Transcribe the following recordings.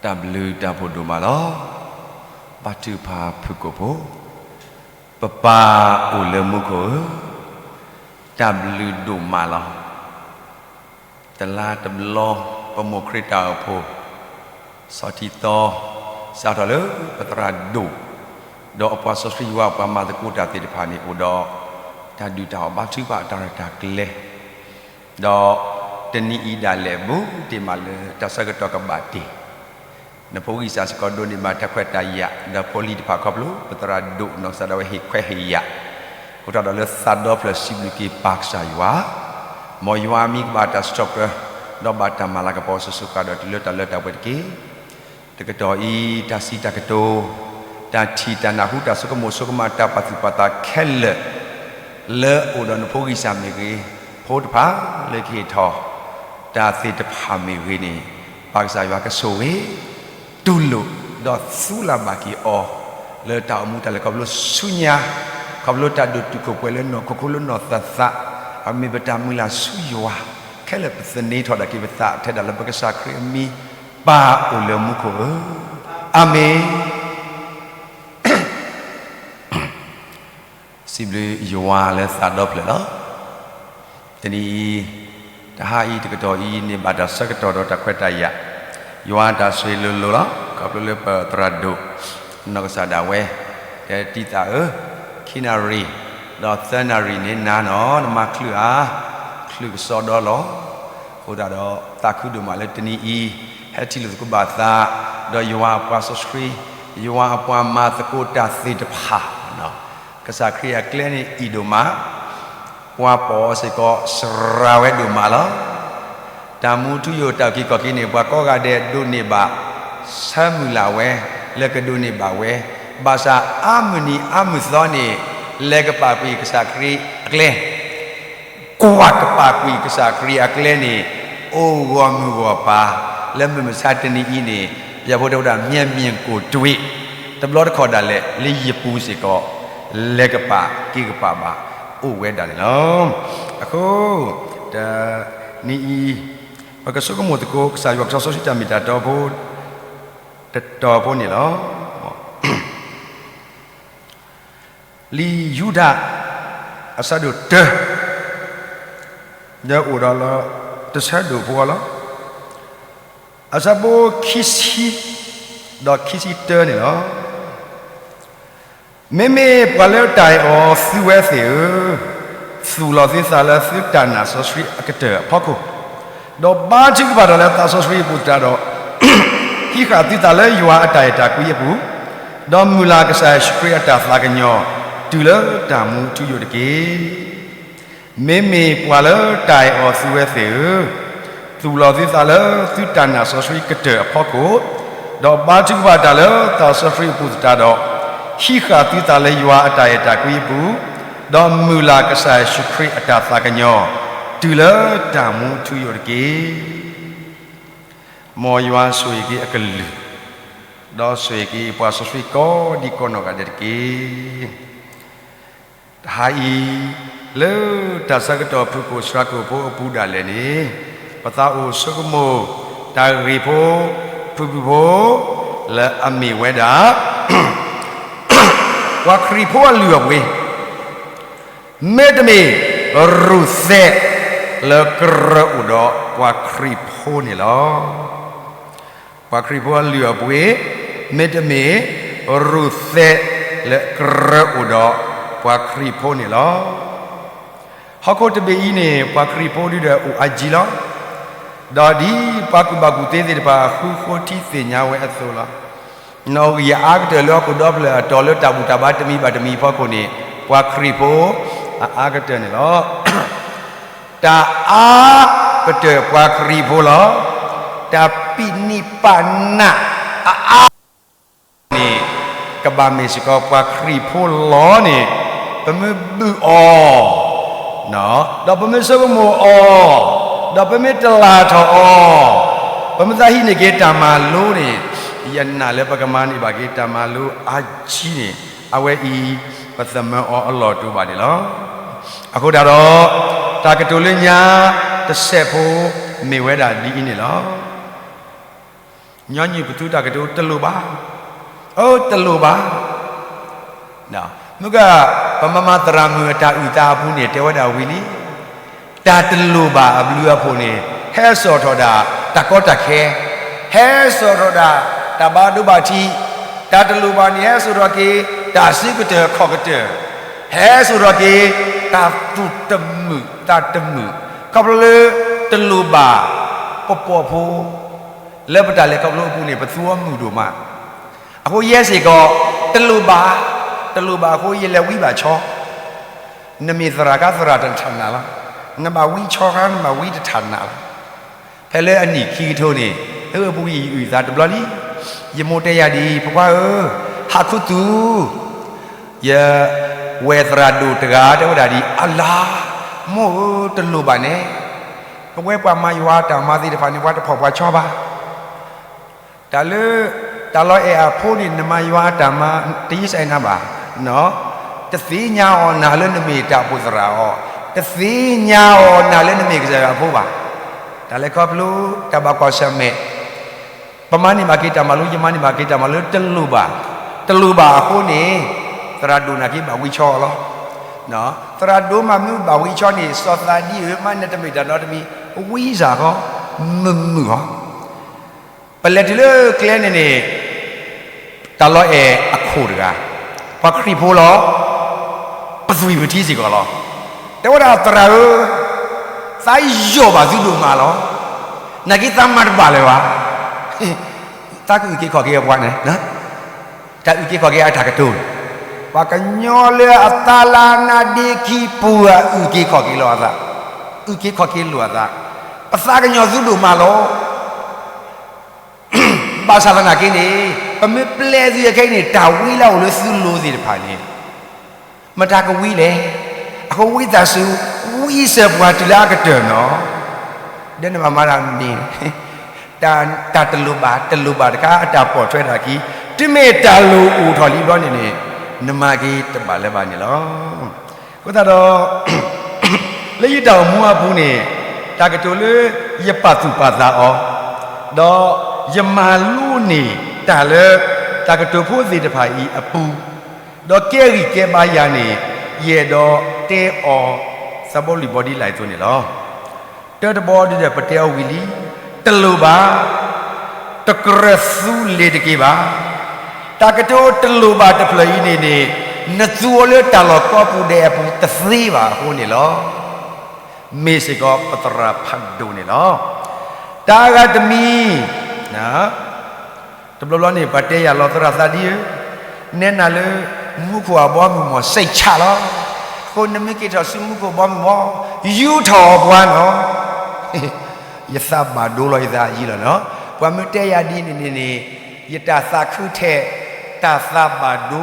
တၢ်ဘျုးတၢ်ဖှိၣ်ဒိၣ်မးလီၤ. ဘါထုကဖၣ်ဖုၣ်ကိာ်ဖိ, ပပၢ်အိၣ်လၢမူခိၣ်ဧၢ, တၢ်ဘျုးဒိၣ်မးလီၤ. တလါတဘျီ ပမိၢ်ခရံာ်တၢ်အိၣ်ဖှိၣ် ဆီထံသီ စးထီၣ်လၢပသရၣ်ဒိၣ် ဒီးအပှၤစီဆှံယွၤအပှၤမၤသကိးတၢ်သ့ၣ်တဖၣ်န့ၣ် အိၣ်ဒီးတၢ်ဒုၣ်တၢ်အီၣ်ဘါထုကဖၣ်အတၢ်ရဲၣ်တၢ်ကျဲၤ ဒီးတနံၤအံၤဒၣ်လဲာ် ဘူးတ့ၢ်မးလၢတၢ်ဆၢကတီၢ်ကဘၣ်တ့ၢ် နဖိဂံၢ်စၢ်စ့ၢ်ကီးဒိးန့ၢ်ဘၣ်တၢ်ခွဲးတၢ်ယာ် ဒီးဖိလံၤတဖၣ်ခီဖျိ ပသရၣ်ဒိၣ်နီၢ်ကစၢ်ဒၣ်ဝဲဟ့ၣ်ခွဲးဟ့ၣ်ယာ်, အဃိသတးဒီးလၢသးဒီဖျၢၣ်စံးဘျုးက့ၤပၢ်ကစၢ်ယွၤ, မ်ယွၤအမံၤကဘၣ်တၢ်စံးထီၣ်ပတြၢၤ, ဒီးဘၣ်တၢ်မၤလၤကပီၤစိၤစိၤဃၣ်ဃၣ်ဒီးတုၤလၢတၢ်လၢတၢ်ပှဲၤတက့ၢ်. တကတီၢ်အံၤ တၢ်စံးတၢ်ကတိၤ, တၢ်ထံၣ်တၢ်နၢ်ဟူ တၢ်ဆိကမိၣ်ဆိကမး တၢ်ပာ်သူၣ်ပာ်သးခဲလၢာ် လၢအိၣ်ဒီးနဖိဂံၢ်စၢ်မ့ၢ်ဂ့ၤ, ဖိတဖၣ်လၢကဟ့ၣ်ထီၣ် တၢ်သ့ၣ်တဖၣ်မ့ၢ်ဂ့ၤန့ၣ်, ပၢ်ကစၢ်ယွၤကဆိၣ်ဂ့ၤ, တူၢ်လိာ်, ဒီးသူလၢ်ဘၣ်က့ၤအီၤ, လၢတၢ်အိၣ်မူတၢ်လဲၤခီဖျိဆူညါ, ခီဖျိတၢ်ဒိၣ်တုာ်ခိၣ်ပှဲၤလၢနီၢ်ခိခိလၢနီၢ်သးသး, အမ့ၢ်ပတၢ်မုၢ်လၢ်ဆူယွၤ, ခဲလၢာ်ပသန့ၤထီၣ်ဒၣ်က့ၤပသးထဲဒၣ်လၢပကစၢ်ခရံာ်အမံၤ, ပၢ်အိၣ်လၢမူခိၣ်ဧၢ, အၤမ့ၣ်. စံးဘျုးယွၤလၢသးဒီဖျၢၣ်လီၤ. တနံၤအံၤ, တဟါအံၤ တကတီၢ်အံၤ န့ၢ်ဘၣ်တၢ်ဆၢကတီၢ်ဒီးတၢ်ခွဲးတၢ်ယာ်, ယွၤအတၢ်ဆိၣ်ဂ့ၤလိၤလိၤလီၤ. ခီဖျိလၢပသရၣ်ဒိၣ် နီၢ်ကစၢ်ဒၣ်ဝဲ တဲတံၤသးဧၢ, ခံနၣ်ရံၣ် ဒီးသၢနၣ်ရံၣ်န့ၣ်နၤနီၤ နမၤချုးဧါ, ချုးကစီဒီလီၤ. အဃိသတးဒီး သးခုဒိၣ်မးလၢတနံၤအံၤ ဟဲထံၣ်လိာ်သကိးဘၣ်သး ဒီးယွၤအပှၤစီဆှံ, ယွၤအပှၤမၤသကိးတၢ်သ့ၣ်တဖၣ် ကစၢ်ခရံာ်အကျဲန့ၣ်အံၣ်ဒိၣ်မး, ပှၤပိာ်အီၤစ့ၢ်ကီးစှၤဝဲဒိၣ်မးလီၤ. တၢ်မူထူယိာ်တၢ်အုၣ်က့ၤခီၣ်က့ၤန့ၣ် ပှၤကိးဂၤဒဲးဒိးန့ၢ်ဘၣ် ဆၢမုၢ်လၢ်ဝဲ လၢကဒိးန့ၢ်ဘၣ်ဝဲ, ဘၣ်ဆၣ်အါမုၢ်နံၤအါမုၢ်သီန့ၣ် လဲၤကပာ်ကွံာ်ကစၢ်ခရံာ်အကျဲ ကွၢ်ကပာ်ကွံာ်ကစၢ်ခရံာ်အကျဲန့ၣ် အိၣ်ဂီၢ်မုၢ်ဂီၢ်ပၤ လၢမုၢ်မဆါတနံၤအံၤန့ၣ် ယဖိတဲဝဲဒၣ် မျက်မြင်ကိုယ်တွေ့, တဘျီတခီၣ်ဒၣ်လဲာ် လၢယပူၤစ့ၢ်ကီး လဲၤကပာ်က့ၤကပာ်ဘၣ် အိၣ်ဝဲဒၣ်န့ၣ်လီၤ. အဃိ တနံၤအံၤ ပကဆိကမိၣ်သကိး ကစၢ်ယွၤကထီစီဆှံတၢ်မ့ၢ်တၢ်တီဖိ တတီၤဖိန့ၣ်လီၤ. လံာ်ယူဒၤ အဆၢဒိၣ်တၢ ဒီးအိၣ်ဒီးလၢ တဆၢဒိၣ်ဖိလီၤ. အဆၢဖိခံဆံ ဒီးခံဆံတၢန့ၣ်လီၤ. မ့မ့ၢ်ပှၤလၢတၢ်အဲၣ်အီၤသုဝဲသ့ၣ်ဧၢ, သူၣ်လီၤသုသးလၢသုတၢ်နာ်စီဆှံအကတၢၢ်အဖီခိၣ်, ဒီးဘါထုကဖၣ်တၢ်လၢသးစီဆှံအပူၤသတးဒီး ဟံးဃာ်သုသးလၢယွၤအတၢ်အဲၣ်တၢ်ကွံအပူၤ, ဒီးမုၢ်လၢ်ကစၢ်ယ့ၣ်ၡူးခရံာ်အတၢ်သးကညီၤ တုၤလၢတၢ်မူထူယိာ်တက့ၢ်. မ့မ့ၢ်ပှၤလၢတၢ်အဲၣ်အီၤသုဝဲသ့ၣ်ဧၢ, သူၣ်လီၤသုသးလၢသုတၢ်နာ်စီဆှံကတၢၢ်အဖီခိၣ်, ဒီးဘါထုကဖၣ်တၢ်လၢသးစီဆှံအပူၤသတးဒီး, ဟံးဃာ်သုသးလၢယွၤအတၢ်အဲၣ်တၢ်ကွံအပူၤ, ဒီးမုၢ်လၢ်ကစၢ်ယ့ၣ်ၡူးခရံာ်အတၢ်သးကညီၤ တုၤလၢတၢ်မူထူယိာ်တက့ၢ်. မ်ယွၤဆိၣ်ဂ့ၤက့ၤအကလုၢ်, ဒီးဆိၣ်ဂ့ၤက့ၤပှၤစီဆှံကိးဒံကိးနီၢ်ဂၤဒဲးတက့ၢ်. တဟါအံၤ, လၢတၢ်ဆၢကတီၢ်ဖုၣ်ကိာ်စှၤကိာ်ဖိအပူၤဒၣ်လဲာ်န့ၣ်, ပသးအိၣ်ဆိကမိၣ် တၢ်ဂ့ၢ်ဖိ ဖုၣ်ဖုၣ်ဖိ လၢအမ့ၢ်ဝဲဒၣ် ပှၤခရံာ်ဖိအလုၢ်အပှ့ၤ မ့တမ့ၢ် ရူၤသဲး လၢကရၢအိၣ်ဒီးပှၤခရံာ်ဖိန့ၣ်လီၤ. ပှၤခရံာ်ဖိအလုၢ်အပှ့ၤ မ့တမ့ၢ် ရူၤသဲး လၢကရၢအိၣ်ဒီးပှၤခရံာ်ဖိန့ၣ်လီၤ. ဟီၣ်ခိၣ်တဘ့ၣ်အံၤန့ၣ် ပှၤခရံာ်ဖိဒုဒီးအိၣ်အါကံလီၤ. ဒီးဒ်ပှၤကူၣ်ဘၣ်ကူၣ်သ့သ့ၣ်တဖၣ် ဃုဃိထံသ့ၣ်ညါဝဲအသိးလီၤ. နီၣ်ဂံၢ်အအါကတၢၢ်လၢဟီၣ်ခိၣ်ဒီဖျၢၣ်အတီၤ လၢတၢ်ဘူၣ်တၢ်ဘါတမံၤဘၣ်တမံၤအဖီခိၣ်န့ၣ် ပှၤခရံာ်ဖိအအါကတၢၢ်န့ၣ်လီၤ. တၢ်အါကတၢၢ်ပှၤခရံာ်ဖိလီၤ. တၢ်ပံးနံးပာ်နးအအါန့ၣ် ကဘၣ်မ့ၢ်စ့ၢ်ကီးပှၤခရံာ်ဖိလီၤန့ၣ် ပမ့ၢ်ဘုၣ်အီၤ ဒီးပမ့ၢ်ဆိကမိၣ်အီၤ, ဒီးပမ့ၢ်တလၢ်ထီၣ်အီၤ, ဒီးပမ့ၢ်သးဟံးန့ၢ်က့ၤတၢ်မၤလိန့ၣ်, ယနာ်လၢပကမၤန့ၢ်ဘၣ်က့ၤတၢ်မၤလိအါကံန့ၣ်, အဝဲအံၤ ပသမၢအီၤအလီၢ်တအိၣ်ဘၣ်န့ၣ်လီၤ. အဃိသတးဒီး တၢ်ကတိၤလၢညါတစဲးဖိ မ့ၢ်ဝဲဒၣ်ဒ်အံၤန့ၣ်လီၤ. ညီနုၢ်ပသူတၢ်ကတိၤတလိၣ်ဘၣ်, အၢ တလိၣ်ဘၣ်. မ့ၢ်က ပမၤမၤသရၣ်မုၣ်အတၢ်အုၣ်သးအပူၤန့ၣ် တဲဝဲဒၣ်ဝံၤလံ, တၢ်တလိၣ်ဘၣ်အဘျုးအဖှိၣ်န့ၣ် ဟဲစိာ်ထီၣ်ဒၣ်တၢ်ကီတၢ်ခဲ, ဟဲစိာ်ထီၣ်ဒၣ်တၢ်ဘၣ်ဒိဘၣ်ထံး, တၢ်တလိၣ်ဘၣ်န့ၣ် ဟဲစိာ်ထီၣ်က့ၤ တၢ်စုကတၢၢ်ခီၣ်ကတၢၢ်, ဟဲစိာ်ထီၣ်က့ၤ တၢ်သူၣ်တမုာ်သးတမုာ်, ခီဖျိလၢ တလိၣ်ဘၣ် ပပိာ်ဖိ လၢပတၢ်လဲၤခီဖျိအပူၤန့ၣ် ပသူအီၤမုာ်ဒိၣ်မး, အဃိယဲစ့ၢ်ကီး တလိၣ်ဘၣ်, တလိၣ်ဘၣ်အဃိယလဲၤဝံဘၣ်ဆီ, နမ့ၢ်သရၣ်ခါသရၣ်တထးနးလီၤ, နဘၣ်ဝံဆီခါနဘၣ်ဝံတထးနးလီၤ. ဖဲလၢအနံၣ်ခံကထိန့ၣ် အၢ အပူၤကွံာ်ယအုၣ်သးတဘျီလံ, ယမိၢ်တဲယၤဒ်အံၤ ဖိခွါဧၢ, ဟးခူသူၣ် ယဝဲၢ်သရၣ်ဒိၣ်တဂၤ တဲဝဲဒၣ်ဒ်အံၤ, အလၤ, မိၢ်ဧၢ တလိၣ်ဘၣ်န့ၣ်, ပဝဲပှၤမၤယွၤအတၢ်မၤသ့ၣ်တဖၣ်န့ၣ် ပှၤတဖီၣ်ပှၤဆီဘၣ်. တၢ်လၢ တၢ်လီၤအဲၣ်အဖိန့ၣ် နမၤယွၤအတၢ်မၤ တယံာ်စဲနၤဘၣ်, တသ့ၣ်ညါအီၤနၤလၢနမ့ၢ်တၢ်အိၣ်ဖှိၣ်သရၣ်အီၤ, တသ့ၣ်ညါအီၤနၤလၢနမ့ၢ်ကစၢ်ယွၤအဖိဘၣ်. တၢ်လဲၤခီဖျိ တၢ်ဘၣ်ကွၢ်ဆၢၣ်မဲာ် ပမၤန့ၢ်ဘၣ်က့ၤတၢ်မၤလိ, ယမၤန့ၢ်ဘၣ်က့ၤတၢ်မၤလိ တလိၣ်ဘၣ်, တလိၣ်ဘၣ်အဃိန့ၣ် သရၣ်ဒိၣ်နာ်က့ဘၣ်ဝံဆီအီၤလီၤ. သရၣ်ဒိၣ်မးမ့ၢ်ဘၣ်ဝံဆီန့ၣ် စီၤသးဒံဧၢ, မ့ၢ်နတမ့ၢ်တၢ်နီတမံၤ ဝံစ့ၢ်ကီး, မုာ်မုာ်အီၤ. ပလဲၤတုၤလၢကျဲန့ၣ်န့ၣ် တၢ်လီၤအဲၣ်အခိၣ်တဂၤ, ပှၤခရံာ်ဖိလီၤ, ပသွံၣ်ပထံစ့ၢ်ကီးလီၤ. တဲဝဲဒၣ်သရၣ်ဧၢ, သးယီၢ်ဘၣ်သုဒိၣ်မးလီၤ. နာ်က့သးမၤတဘၣ်လၢၤဘၣ်. သးကအုၣ်က့ၤခီၣ်က့ၤအပှၤန့ၣ်, တၢ်အုၣ်က့ၤခီၣ်က့ၤအတၢ်ကတိၤ, ပှၤကညီလၢအသးလၢနါဒ့ခံပူၤ အုၣ်က့ၤခီၣ်က့ၤလိာ်အသး, အုၣ်က့ၤခီၣ်က့ၤလိာ်အသး, ပသးကညီၤသုဒိၣ်မးလီၤ. ဘၣ်ဆၣ်သနာ်က့န့ၣ် ပမ့ၢ်ပျဲသုခဲအံၤန့ၣ် တၢ်ဝံလၢအအိၣ်လၢသုလိၤသ့ၣ်တဖၣ်န့ၣ် မတၤကဝံလဲၣ်. အဃိဝံသးစူၤ ဝံစၢၤပှၤတုၤလၢအကတၢၢ်နီၤ. ဒီးနဘၣ်မၤတၢ်မ့ၢ် တၢ်တလိၣ်ဘၣ် တလိၣ်ဘၣ်တခါအတၢ်ပိာ်ထွဲထီၣ်အခံ, တုၤမ့ၢ်တၢ်လိၣ်အိၣ်ထီၣ်လံဘျီန့ၣ်န့ၣ် နမၤက့ၤတဘၣ်လၢၤဘၣ်န့ၣ်လီၤ. အဃိသတးဒီး လၢယတၢ်အိၣ်မူအပူၤန့ၣ် တၢ်ကတိၤလၢယပာ်သူၣ်ပာ်သးအီၤ, ဒီးယမၤလိန့ၢ်တၢ်လၢတၢ်ကတိၤဖိသ့ၣ်တဖၣ်အံၤအပူၤ, ဒီးကဲဂံၢ်ကဲဘါယၤန့ၣ် ယအဲၣ်ဒိးတဲအီၤ သးဘီလုၢ်ဘီဒ်လဲၣ်အသိးန့ၣ်လီၤ. တၢတဘီဒီးပတဲအီၤဝံၤလံ, တလိၣ်ဘၣ်, တကြၢးသူလ့ၤတက့ၤဘၣ်. တၢ်ကတိၤတလိၣ်ဘၣ်တဖျၢၣ်အံၤန့ၣ်န့ၣ် နသူအီၤလၢတၢ်လီၢ်ကိးပူၤဒဲးအပူၤတသ့ဘၣ်အဃိန့ၣ်လီၤ. မ့ၢ်စ့ၢ်ကီးပသရၣ်ဖးဒိၣ်န့ၣ်လီၤ. တၢ်အဂၤတမံၤ တဘျီဘျီန့ၣ် ပှၤတဲယၤလီၤ သရၣ်သးဒံဧၢ, နဲနၤလၢ မူခိၣ်အဘီအမုၢ်မ့ၢ် စိတ်ချလီၤ. အဃိနမ့ၢ်က့ၤထီၣ်ဆူမူခိၣ်ဘီမုၢ်မ့ၢ် ယူထီၣ်အီၤပှၤနီၤ. ယသးဘၣ်ဒိလီၤ ယသးယံၤလီၤနီၤ. ပှၤမ့ၢ်တဲယၤဒ်န့ၣ်န့ၣ်န့ၣ် ယတၢ်သးခုထဲး တၢ်သးဘၣ်ဒိ,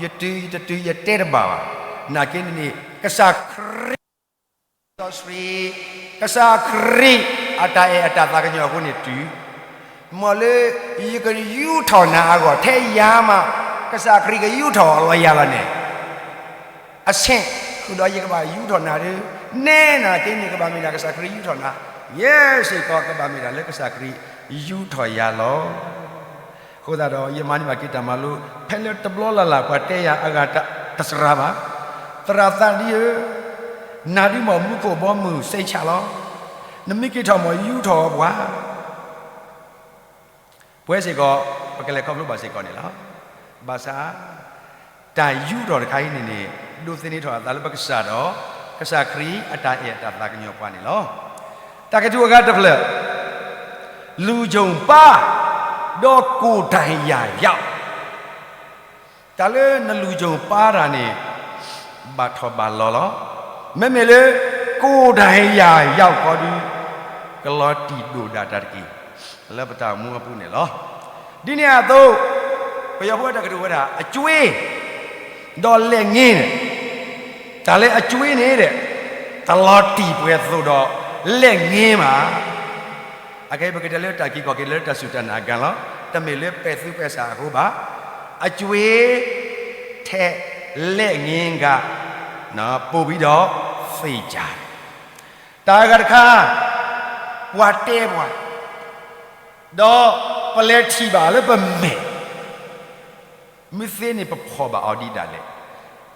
ယတုၤယတတုၤယတဲတဘၣ်ဘၣ်. နာ်က့န့ၣ်န့ၣ် ကစၢ်ခရံာ် စီဆှံ, ကစၢ်ခရံာ်အတၢ်အဲၣ်အတၢ်သးကညီၤအဃိန့ၣ်တုၤ, မ်လၢယကယူထီၣ်နၤအဂီၢ် ထဲယၤမး ကစၢ်ခရံာ်ကယူထီၣ်အီၤလီၤယၤလီၤန့ၣ်, အဆ့ၣ်ဃုာ်ဒီးယကဘၣ်ယူထီၣ်နၤဒီး နဲနာ်က့န့ၣ် ကဘၣ်မ့ၢ်ဒၣ်ကစၢ်ခရံာ်ယူထီၣ်နၤ, ယဲစ့ၢ်ကီးကဘၣ်မ့ၢ်ဒၣ်လၢကစၢ်ခရံာ်ယူထီၣ်ယၤလီၤ. အဃိသတးဒီး ယမၤန့ၢ်ဘၣ်က့ၤတၢ်မၤလိ ဖဲလၢတဘျီလၢ်လၢ် ပှၤတဲယၤအဂၤတစှၤဘၣ်, သရၣ်သးဒံဧၢ, နၤဒုးမ့ၢ်မူခိၣ်ဘီမုၢ် စိတ်ချလီၤ. နမ့ၢ်က့ၤထီၣ်မ့ၢ်ယူထီၣ်အီၤပှၤ ပဝဲစ့ၢ်ကီး ပကလဲၤခီဖျိဘၣ်စ့ၢ်ကီးန့ၣ်လီၤ. ဘၣ်ဆၣ် တၢ်ယူထီၣ်တခါအံၤန့ၣ်န့ၣ် ဒိးသန့ၤထီၣ်အသးလၢပကစၢ်ဒီး ကစၢ်ခရံာ်အတၢ်အဲၣ်အတၢ်သးကညီၤပှၤန့ၣ်လီၤ. တၢ်ကတိၤအဂၤတဖျၢၣ်, လူၤချိုင်ပါး, ဒီးကိုယ်တိုင်ရာရောက် တၢ်လၢနလူၤချိုင်ပါးတၢ်န့ၣ် ဘၣ်ထီၣ်ဘၣ်လီၤလီၤ. မ့မ့ၢ်လၢ ကိုယ်တိုင်ရာရောက် ခီဒုး ကလီၤတံၢ်ဒိၣ်ဒၣ်တၢ်တက့ၢ် လၢပတၢ်အိၣ်မူအပူၤန့ၣ်လီၤ. ဒ်န့ၣ်အသိး ပယီၤဖိတၢ်ကတိၤဝဲဒၣ် အကြွေး ဒီးလက်ငင်းန့ၣ်, တၢ်လၢအကြွေးန့ၣ်ဒီး တလီၤတံၢ်ပှဲၤသိးဒီး လက်ငင်းမး အခဲအံၤပကတဲလၢတၢ်က့ၤခီၣ်က့ၤလၢတၢ်စူၢ်တၢ်နာ်အဂၤလီၤ. တမ့ၢ်လၢပဲာ်သူပဲာ်စၢ်အဃိဘၣ်. အကြွေးထဲလက်ငင်းက ပိုပြီးတော့သေချာတယ်. တၢ်အဂၤတခါ ပှၤတဲပှၤ ဒီးပလဲၤထံၣ်ဘၣ်လၢပမဲာ် မ့ၢ်သ့န့ၣ် ပဖီၣ်ဘၣ်အီၤဒ်ဒၣ်လဲာ်.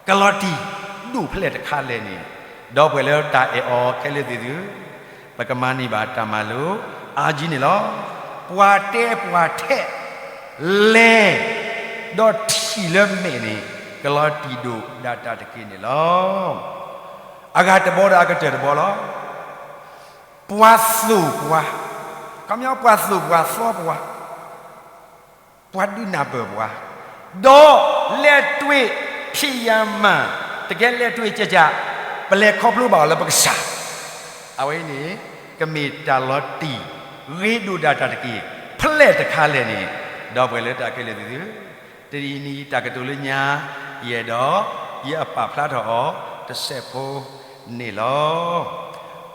ကလီၤတံၢ်ဒိၣ်ဖျဲၣ်တခါလဲၣ်န့ၣ်, ဒီပုၢ်ဝဲၢ်လၢတၢ်အဲၣ်အီၤခဲလၢာ်သ့ၣ်သုဧၢ, ပကမၤန့ၢ်ဘၣ်တၢ်မၤလိအါကံန့ၣ်လီၤ. ပှၤတဲပှၤထဲလဲၤ ဒီးထံၣ်လၢမဲာ်န့ၣ် ကလီၤတံၢ်ဒိၣ်ဒၣ်တၢ်တက့ၢ်န့ၣ်လီၤ. အဂၤတဘီဒီးအကတၢၢ်တဘီလီၤ. ပှၤသိၣ်ပှၤ, ခီပညီပှၤသိၣ်ပှၤသီပှၤ, ပှၤဒုးနၢ်ပၢၢ်ပှၤ, ဒီးလဲၤတွ့ၣ်ဖံးယၤမၤ, တကဲလဲၤတွ့ၣ်ကကး, ပလဲၤခီဖျိဘၣ်အီၤလၢပကစၢ်, အဝဲအံၤန့ၣ် ကမ့ၢ်တၢ်လီၤတံၢ်ဂ့ၤဒိၣ်ဒၣ်တၢ်တက့ၢ် ဖျဲၣ်တခါလဲၣ်န့ၣ်, ဒီပုၢ်ဝဲၢ်လၢတၢ်ခဲလၢာ်သ့ၣ်သုဧၢ, တနံၤအံၤတၢ်ကတိၤလၢညါ ယအဲၣ်ဒိး ယအပာ်ဖျါထီၣ်အီၤတစဲးဖိန့ၣ်လီၤ.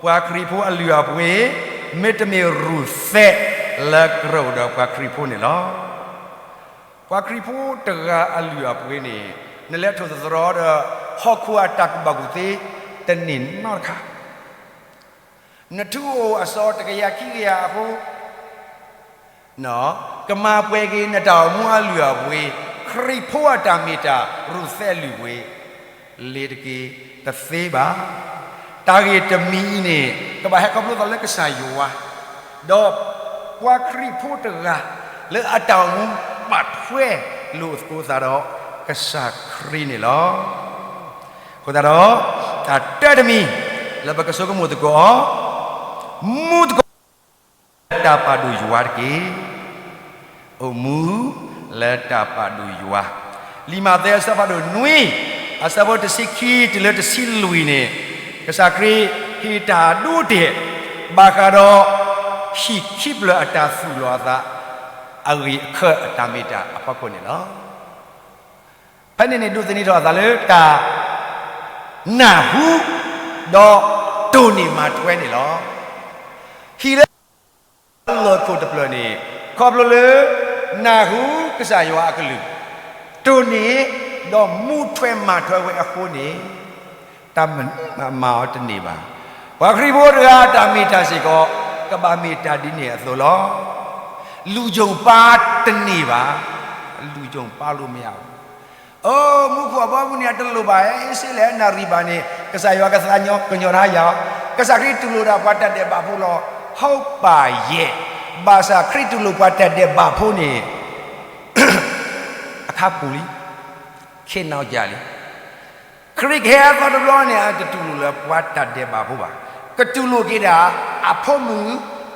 ပှၤခရံာ်ဖိအလုၢ်အပှ့ၤ မ့တမ့ၢ်ရူၢ်သဲလၢကရၢၢ်ဒီးပှၤခရံာ်ဖိန့ၣ်လီၤ. ပှၤခရံာ်ဖိတဂၤအလုၢ်အပှ့ၤန့ၣ် နလဲၤထိၣ်သတြီၤဒီး ဟီၣ်ခိၣ်အတၢ်ကူၣ်ဘၣ်ကူၣ်သ့ တန့ၢ်နီတခါ နထူအိၣ်အစီၤတကယၤခံကယၤအဃိ ကမၤပှဲၤက့ၤနတၢ်အိၣ်မူအလုၢ်အပှ့ၤ, ခရံာ်ဖိအတၢ်မ့ၢ်တၢ်ရူၢ်သဲအလုၢ်အပှ့ၤ လ့ၤတက့ၢ်တသ့ဘၣ်. တၢ်ဂ့ၢ်တမံၤအံၤန့ၣ် ကဘၣ်ဟဲခီဖျိသးလၢကစၢ်ယွၤ, ဒီးပှၤခရံာ်ဖိတဂၤ လၢအတၢ်အိၣ်မူဘၣ်ထွဲလိာ်သကိးသးဒီးကစၢ်ခရံာ်န့ၣ်လီၤ. အဃိသတးဒီး တၢ်တၢတမံၤ လၢပကဆိကမိၣ်သကိးအီၤ, မူသကိး လၢတၢ်ပာ်ဒိၣ်ယွၤတက့ၢ်. အိၣ်မူလၢတၢ်ပာ်ဒိၣ်ယွၤ. လံာ်မးသဲအဆၢဖးဒိၣ်နွံ အဆၢဖိတဆံခံတုၤလၢတဆံလွံၢ်န့ၣ်, ကစၢ်ခရံာ်ဟ့ၣ်တၢ်ဒိတဲာ် ဘၣ်ဃးဒီး ဟံၣ်ခံဖျၢၣ်အတၢ်သူၣ်လီၤအသး အဂ့ၢ်အခၢအတၢ်မ့ၢ်တၢ်အဖီခိၣ်န့ၣ်လီၤ. ဖဲန့ၣ်န့ၣ် ဒိးသန့ၤထီၣ်အသးလၢတၢ် နၢ်ဟူ ဒီးတိၢ်န့ၢ်မၤထွဲန့ၣ်လီၤ. ဟံၣ်လၢ လီၢ်ခိၣ်တဖျၢၣ်န့ၣ် ခီဖျိလၢ နၢ်ဟူကစၢ်ယွၤအကလုၢ်, တိၢ်န့ၢ် ဒီးမူထွဲမၤထွဲဝဲအဃိန့ၣ် တၢ်မနုၤမၤအီၤတန့ၢ်ဘၣ်. ပှၤခရံာ်ဖိတဂၤအတၢ်မ့ၢ်တၢ်စ့ၢ်ကီး ကဘၣ်မ့ၢ်တၢ်ဒ်န့ၣ်အသိးလီၤ. လူၤယုံပါတန့ၢ်ဘၣ်. လူၤယုံပါလို့မရဘူး. အိ မူခိၣ်အဘီအမုၢ်န့ၣ် အတလိၣ်ဘၣ်, ဟဲအ့စ့လဲၣ် နၣ်ရံၣ်ဘၣ်န့ၣ် ကစၢ်ယွၤကသးကညီၤထါယၤ, ကစၢ်ခရံာ်တူၢ်လိာ်ဒၣ်ပှၤတၢ်ဒဲးဘးဖိလီၤ. ဟီၣ်ပာ်ယဲၢ်, ဘၣ်ဆၣ်ခရံာ်တူၢ်လိာ်ပှၤတၢ်ဒဲးဘးဖိန့ၣ် အခါပူၤလံ, ခ့နီၣ်ယၢ်လံ. ခရံာ်ကဟဲအသီတဘျီန့ၣ် အတတူၢ်လိာ်လၢပှၤတၢ်ဒဲးဘးဖိဘၣ်. ကတူၢ်လိာ်က့ၤဒၣ် အဖိမုၣ်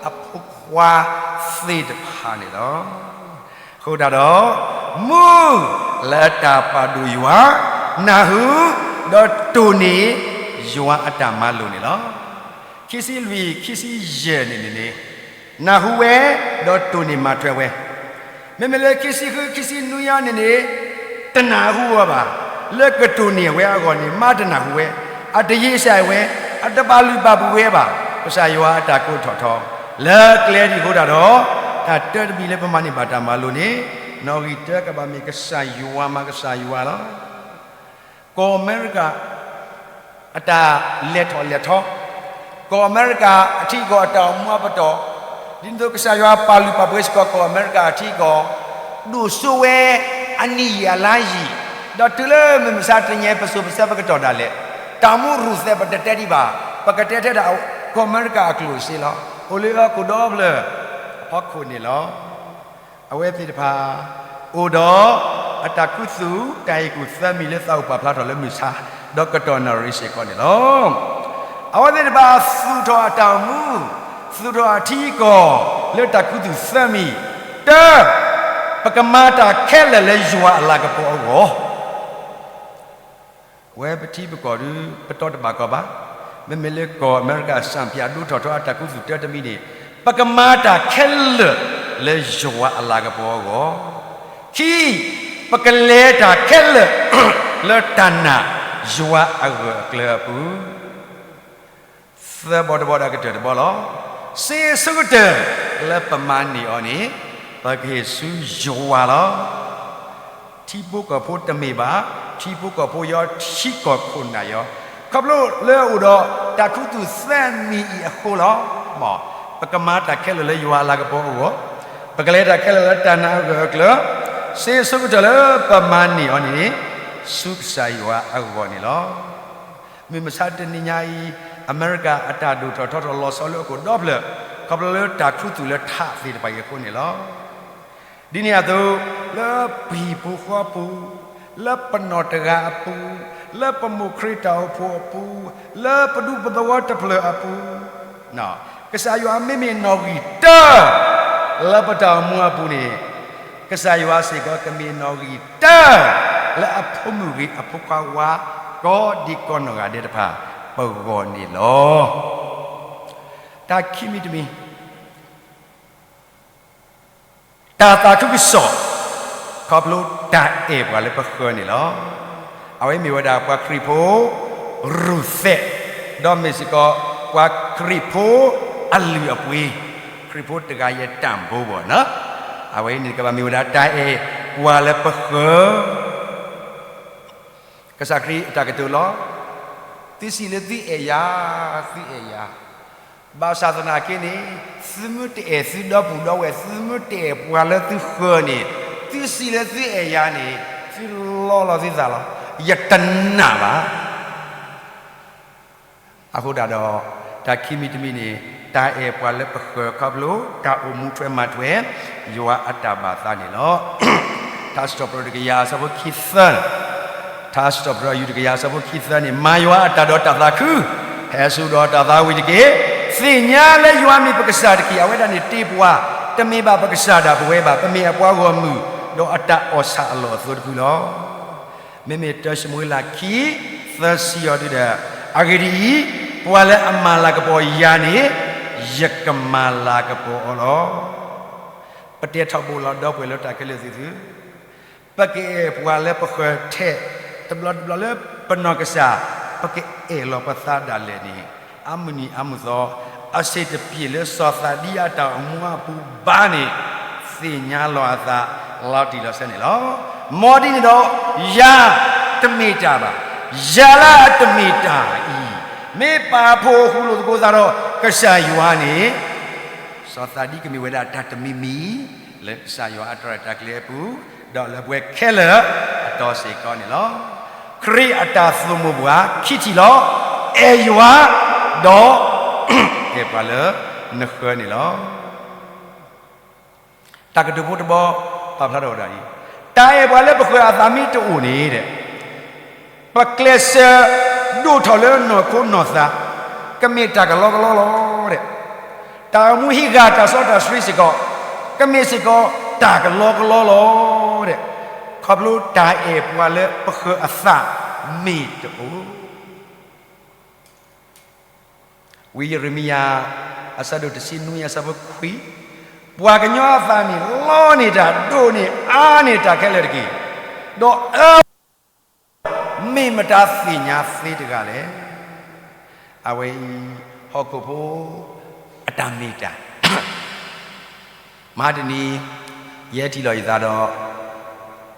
အဖိခွါသ့ၣ်တဖၣ်န့ၣ်လီၤ. အဃိသတးဒီး မူလၢတၢ်ပာ်ဒိၣ်ယွၤ, နၢ်ဟူ ဒီးတိၢ်န့ၢ် ယွၤအတၢ်မၤလိာ်န့ၣ်လီၤ. ခံဆံလွံၢ် ခံဆံယဲၢ်န့ၣ်န့ၣ်န့ၣ် နၢ်ဟူဝဲ ဒီးတိၢ်န့ၢ်မၤထွဲဝဲ, မ့မ့ၢ်လၢခံဆံဃု ခံဆံနွံအံၤန့ၣ်န့ၣ် တနၢ်ဟူဝဲဘၣ်, လၢကတိၢ်န့ၢ်ဝဲအဂီၢ်န့ၣ် မ့ၢ်တနၢ်ဟူဝဲ, အတယံာ်စဲးဝဲ, အတပာ်လုၢ်ပာ်ပှ့ၤဝဲဘၣ်, ကစၢ်ယွၤအတၢ်ကိးထီၣ်ထီ လၢကျဲဒ်အံၤအဃိသတးဒီး တၢ်တၢတမံၤလၢပမၤန့ၢ်ဘၣ်တၢ်မၤလိာ်န့ၣ် နီၣ်ဂံၢ်တၢကဘၣ်မ့ၢ်ကစၢ်ယွၤမၤကစၢ်ယွၤလီၤ. ကီၢ်အမဲရကၤ အတၢ်လဲၤထီၣ်လဲၤထီ, ကီၢ်အမဲရကၤအထံအကီၢ်အတၢ်အိၣ်မူအပတီၢ်, ဒ်သိးကစၢ်ယွၤပာ်လုၢ်ပာ်ပှ့ၤစ့ၢ်ကီးကီၢ်အမဲရကၤအထံအကီၢ်, ဒိၣ်စိဝဲအနံၣ်ယံာ်အလါယံာ်, ဒီးတုၤလၢမုၢ်မဆါတနံၤညါ ပစိၤပဆၢပကတီၢ်ဒၣ်လဲာ်, တၢ်အိၣ်မူရူၢ်သဲးပတတဲဒံးဘၣ်, ပကတဲထဲဒၣ်ကီၢ်အမဲရကၤအကျိၣ်စ့လီၤ. အိၣ်လၢဟီၣ်ခိၣ်ဒီဖျၢၣ်အဖီခိၣ်န့ၣ်လီၤ. အဝဲသ့ၣ်တဖၣ် အိၣ်ဒီးအတၢ်ခူသူၣ် တၢ်ဟ့ၣ်ကူၣ်သၢမံၤလၢသးအိၣ်ပာ်ဖျါထီၣ်လၢမုၢ်ဆါ ဒီးကတီၢ်နၣ်ရံၣ်စ့ၢ်ကီးန့ၣ်လီၤ. အဝဲသ့ၣ်တဖၣ်သူၣ်ထီၣ်အတၢ်အိၣ်မူ, သူၣ်ထီၣ်အထံအကီၢ် လၢတၢ်ခူသူၣ်သၢမံၤ, တၢ, ပကမၤတၢ်ခဲလၢာ်လၢယွၤအလၤကပီၤအဂီၢ် ဝဲပထံပကီၢ်ဒီး ပတီၢ်တဘၣ်ကီဘၣ်. မ့မ့ၢ်လၢကီၢ်အမဲရကၤ စၣ်ဖၠၣ်ဒိၣ်ထီၣ်ထီအတၢ်ခူသူၣ်တၢတမံၤန့ၣ်, ပကမၤတၢ်ခဲလၢာ်လၢယွၤအလၤကပီၤအဂီၢ်, ခံ, ပကလဲၤတၢ်ခဲလၢာ်လၢတၢ်နာ်ယွၤအဂၢၢ်အကျၢၤအပူၤ သၢဘီတဘီဒီးကတၢၢ်တဘီလီၤ. စ့ဆၢကတၢၢ်လၢပမၤန့ၢ်အီၤန့ၣ်, ပကဟ့ၣ်ဆူယွၤလီၤ. ထံဖိကီၢ်ဖိတမ့ၢ်ဘၣ်, ထံဖိကီၢ်ဖိယီ ထံကီၢ်ခိၣ်နၢ်ယီ, ခီဖျိလၢအအိၣ်ဒီးတၢ်ခူသူၣ်သၢမံၤအံၤအဃိလီၤ. မ်ပကမၤတၢ်ခဲလၢာ်လၢယွၤအလၤကပီၤအဂီၢ်, ပကလဲၤတၢ်ခဲလၢာ်လၢတၢ်နာ်အဂၢၢ်အကျၢၤ, စ့အဆိကတၢၢ်လၢပမၤန့ၢ်အီၤန့ၣ် ဆူကစၢ်ယွၤအဂီၢ်န့ၣ်လီၤ. မုၢ်မဆါတနံၤညါအံၤ အမဲရကၤအတၢ်ဒိၣ်ထီၣ်ထီထီၣ်လီၤဆီလၢအခိၣ်ဒီဖျၢၣ် ခီဖျိလၢတၢ်ခူသူၣ်လၢထးသ့ၣ်တဖၣ်အံၤအဃိန့ၣ်လီၤ. ဒ်န့ၣ်အသိး လၢပဟံၣ်ပူၤဃီပူၤ, လၢပနီၢ်တဂၤအပူၤ, လၢပမိၢ်ခရံာ်တၢ်အိၣ်ဖှိၣ်အပူၤ, လၢပဒူပသဝီတဖျၢၣ်အပူၤ, ကစၢ်ယွၤမ့မ့ၢ်နီၣ်ဂံၢ်တၢ လၢပတၢ်အိၣ်မူအပူၤန့ၣ်, ကစၢ်ယွၤစ့ၢ်ကီးကမ့ၢ်နီၣ်ဂံၢ်တၢ လၢအဖိမုၣ်ဂ့ၤအဖိခွါဝါ ကိးဒံကိးနီၢ်ဂၤဒဲးတဖၣ် ပဂီၢ်န့ၣ်လီၤ. တၢ်ခံမံၤတမံၤ တၢ်သးခုကစီၣ် ခီဖျိတၢ်အဲၣ်ပှၤလၢပဃၢၤန့ၣ်လီၤ. အဝဲမ့ၢ်ဝဲဒၣ်ပှၤခရံာ်ဖိ ရူၤသဲး, ဒီးမ့ၢ်စ့ၢ်ကီး ပှၤခရံာ်ဖိအလုၢ်အပှ့ၤ, ခရံာ်ဖိတဂၤယဲတၢ်ဘိဘီၣ်န့ၣ်, အဝဲအံၤန့ၣ်ကဘၣ်မ့ၢ်ဝဲဒၣ်တၢ်အဲၣ်ပှၤလၢပဃၢၤ ကစၢ်ခရံာ်အတၢ်ကတိၤလီၤ. သုစံးလၢသုအဲၣ်ယၤ, သုအဲၣ်ယၤ, ဘၣ်ဆၣ်သနာ်က့န့ၣ် သုမ့ၢ်တအဲၣ်သုဒီပုၢ်ဒီဝဲၢ်, သုမ့ၢ်တအဲၣ်ပှၤလၢသုဃၢၤန့ၣ်, သုစံးလၢသုအဲၣ်ယၤန့ၣ် သုလီလီၤသုသးလီၤ. ယတနာ်ဘၣ်. အဃိဒၣ်ဒီး တၢ်ခံမံၤတမံၤန့ၣ် တၢ်အဲၣ်ပှၤလၢပဃၢၤခီဖျိ တၢ်အိၣ်မူထွဲမၤထွဲ ယွၤအတၢ်ဘၣ်သးန့ၣ်လီၤ. ထါစံးထီၣ်ပတြၢၤတကယၤအဆၢဖိခံသၢ, ထါစံးထီၣ်ပတြၢၤအယူၢ်တကယၤအဆၢဖိခံသၢန့ၣ် မၤယွၤအတၢ်ဒီးတၢ်သးခု, ဟဲဆူဒီးတၢ်သးဝံၣ်တက့ၢ်. သ့ၣ်ညါလၢယွၤမ့ၢ်ပကစၢ်တက့ၢ်. အဝဲဒၣ်န့ၣ်တ့ပှၤ, တမ့ၢ်ဘၣ်ပကစၢ်ဒၣ်ပဝဲဘၣ်, ပမ့ၢ်အပှၤဂီၢ်မုၢ် ဒီးအတၢ်အီၣ်ဆၣ်အလီၢ်အသိတဖုလီၤ. မ့မ့ၢ်တၢၡမူၤအ့လးခံ သၢဆံအီၤဒုဒီး, အဂ့ၢ်ဒ်အံၤ, ပှၤလၢအမၤလၤကပီၤယၤန့ၣ် ယကမၤလၤကပီၤအီၤလီၤ. ပတဲထီဘိလီၤဒီပုၢ်ဝဲၢ်လၢတၢ်ခဲလၢာ်သ့ၣ်သု, ပကအဲၣ်ပှၤလၢပဃၢၤထဲ, တဘျီတဘျီလၢပနီၢ်ကစၢ် ပကအဲၣ်လီၤပသးဒၣ်လဲာ်န့ၣ်, အါမုၢ်နံၤအါမုၢ်သီ, အဆ့ၣ်တပျ့ၤလၢစီၤသးဒံအတၢ်အိၣ်မူအပူၤဘၣ်န့ၣ်, သ့ၣ်ညါလီၤအသး လီၤတံၢ်လီၤဆဲးန့ၣ်လီၤ. မ်ဒ်န့ၣ်ဒီး ယၤတမ့ၢ်တၢ်ဘၣ်. ယၤလၢအတမ့ၢ်တၢ်အံၤ, မ့ၢ်ပာ်ဖှိၣ်ဃူလိာ်သကိးသးဒီးကစၢ်ယွၤန့ၣ်, စီၤသးဒံကမ့ၢ်ဝဲဒၣ်တၢ်တမံၤမံၤ လၢကစၢ်ယွၤအတၢ်ရဲၣ်တၢ်ကျဲၤအပူၤ, ဒီးလၢပဝဲခဲလၢာ်အတီၤစ့ၢ်ကီးန့ၣ်လီၤ. ခရံာ်အတၢ်သိၣ်မိၣ်ပှၤခံထံၣ်လီၤ. အဲၣ်ယွၤ, ဒီးအဲၣ်ပှၤလၢနဃၢၤန့ၣ်လီၤ. တၢ်ကတိၤဖိတဘီ ပာ်ဖျါထီၣ်ဝဲဒၣ်အံၤ, တၢ်အဲၣ်ပှၤလၢပဃၢၤအသးမ့ၢ်တအိၣ်န့ၣ်ဒီး, ပကျဲးစၢးဒိၣ်ထီၣ်လၢနီၢ်ခိနီၢ်သး, ကမ့ၢ်တၢ်ကလီကလီလီၤဒီး, တၢ်အိၣ်မူဟံးဂၤတၢ်စီတၢ်ဆှံစ့ၢ်ကီး, ကမ့ၢ်စ့ၢ်ကီးတၢ်ကလီကလီလီၤဒီး, ခီဖျိတၢ်အဲၣ်ပှၤလၢပဃၢၤအသးမ့ၢ်တအိၣ် ဝံယံးရမံယၤ အဆၢဒိၣ်တဆံနွံအဆၢဖိခွံ, ပှၤကညီအသးန့ၣ် လီန့ၢ်တၢ်ဒိၣ်န့ၢ်အါန့ၢ်တၢ်ခဲလၢာ်တက့ၢ်, ဒီးအၢ မ့ၢ်မတၤသ့ၣ်ညါသ့တဂၤလဲၣ်. အဝဲအံၤ ဟီၣ်ခိၣ်ဖိအတၢ်မ့ၢ်တၢ် မဟါတနံၤ ယဟဲထံၣ်လီၤယသးဒီး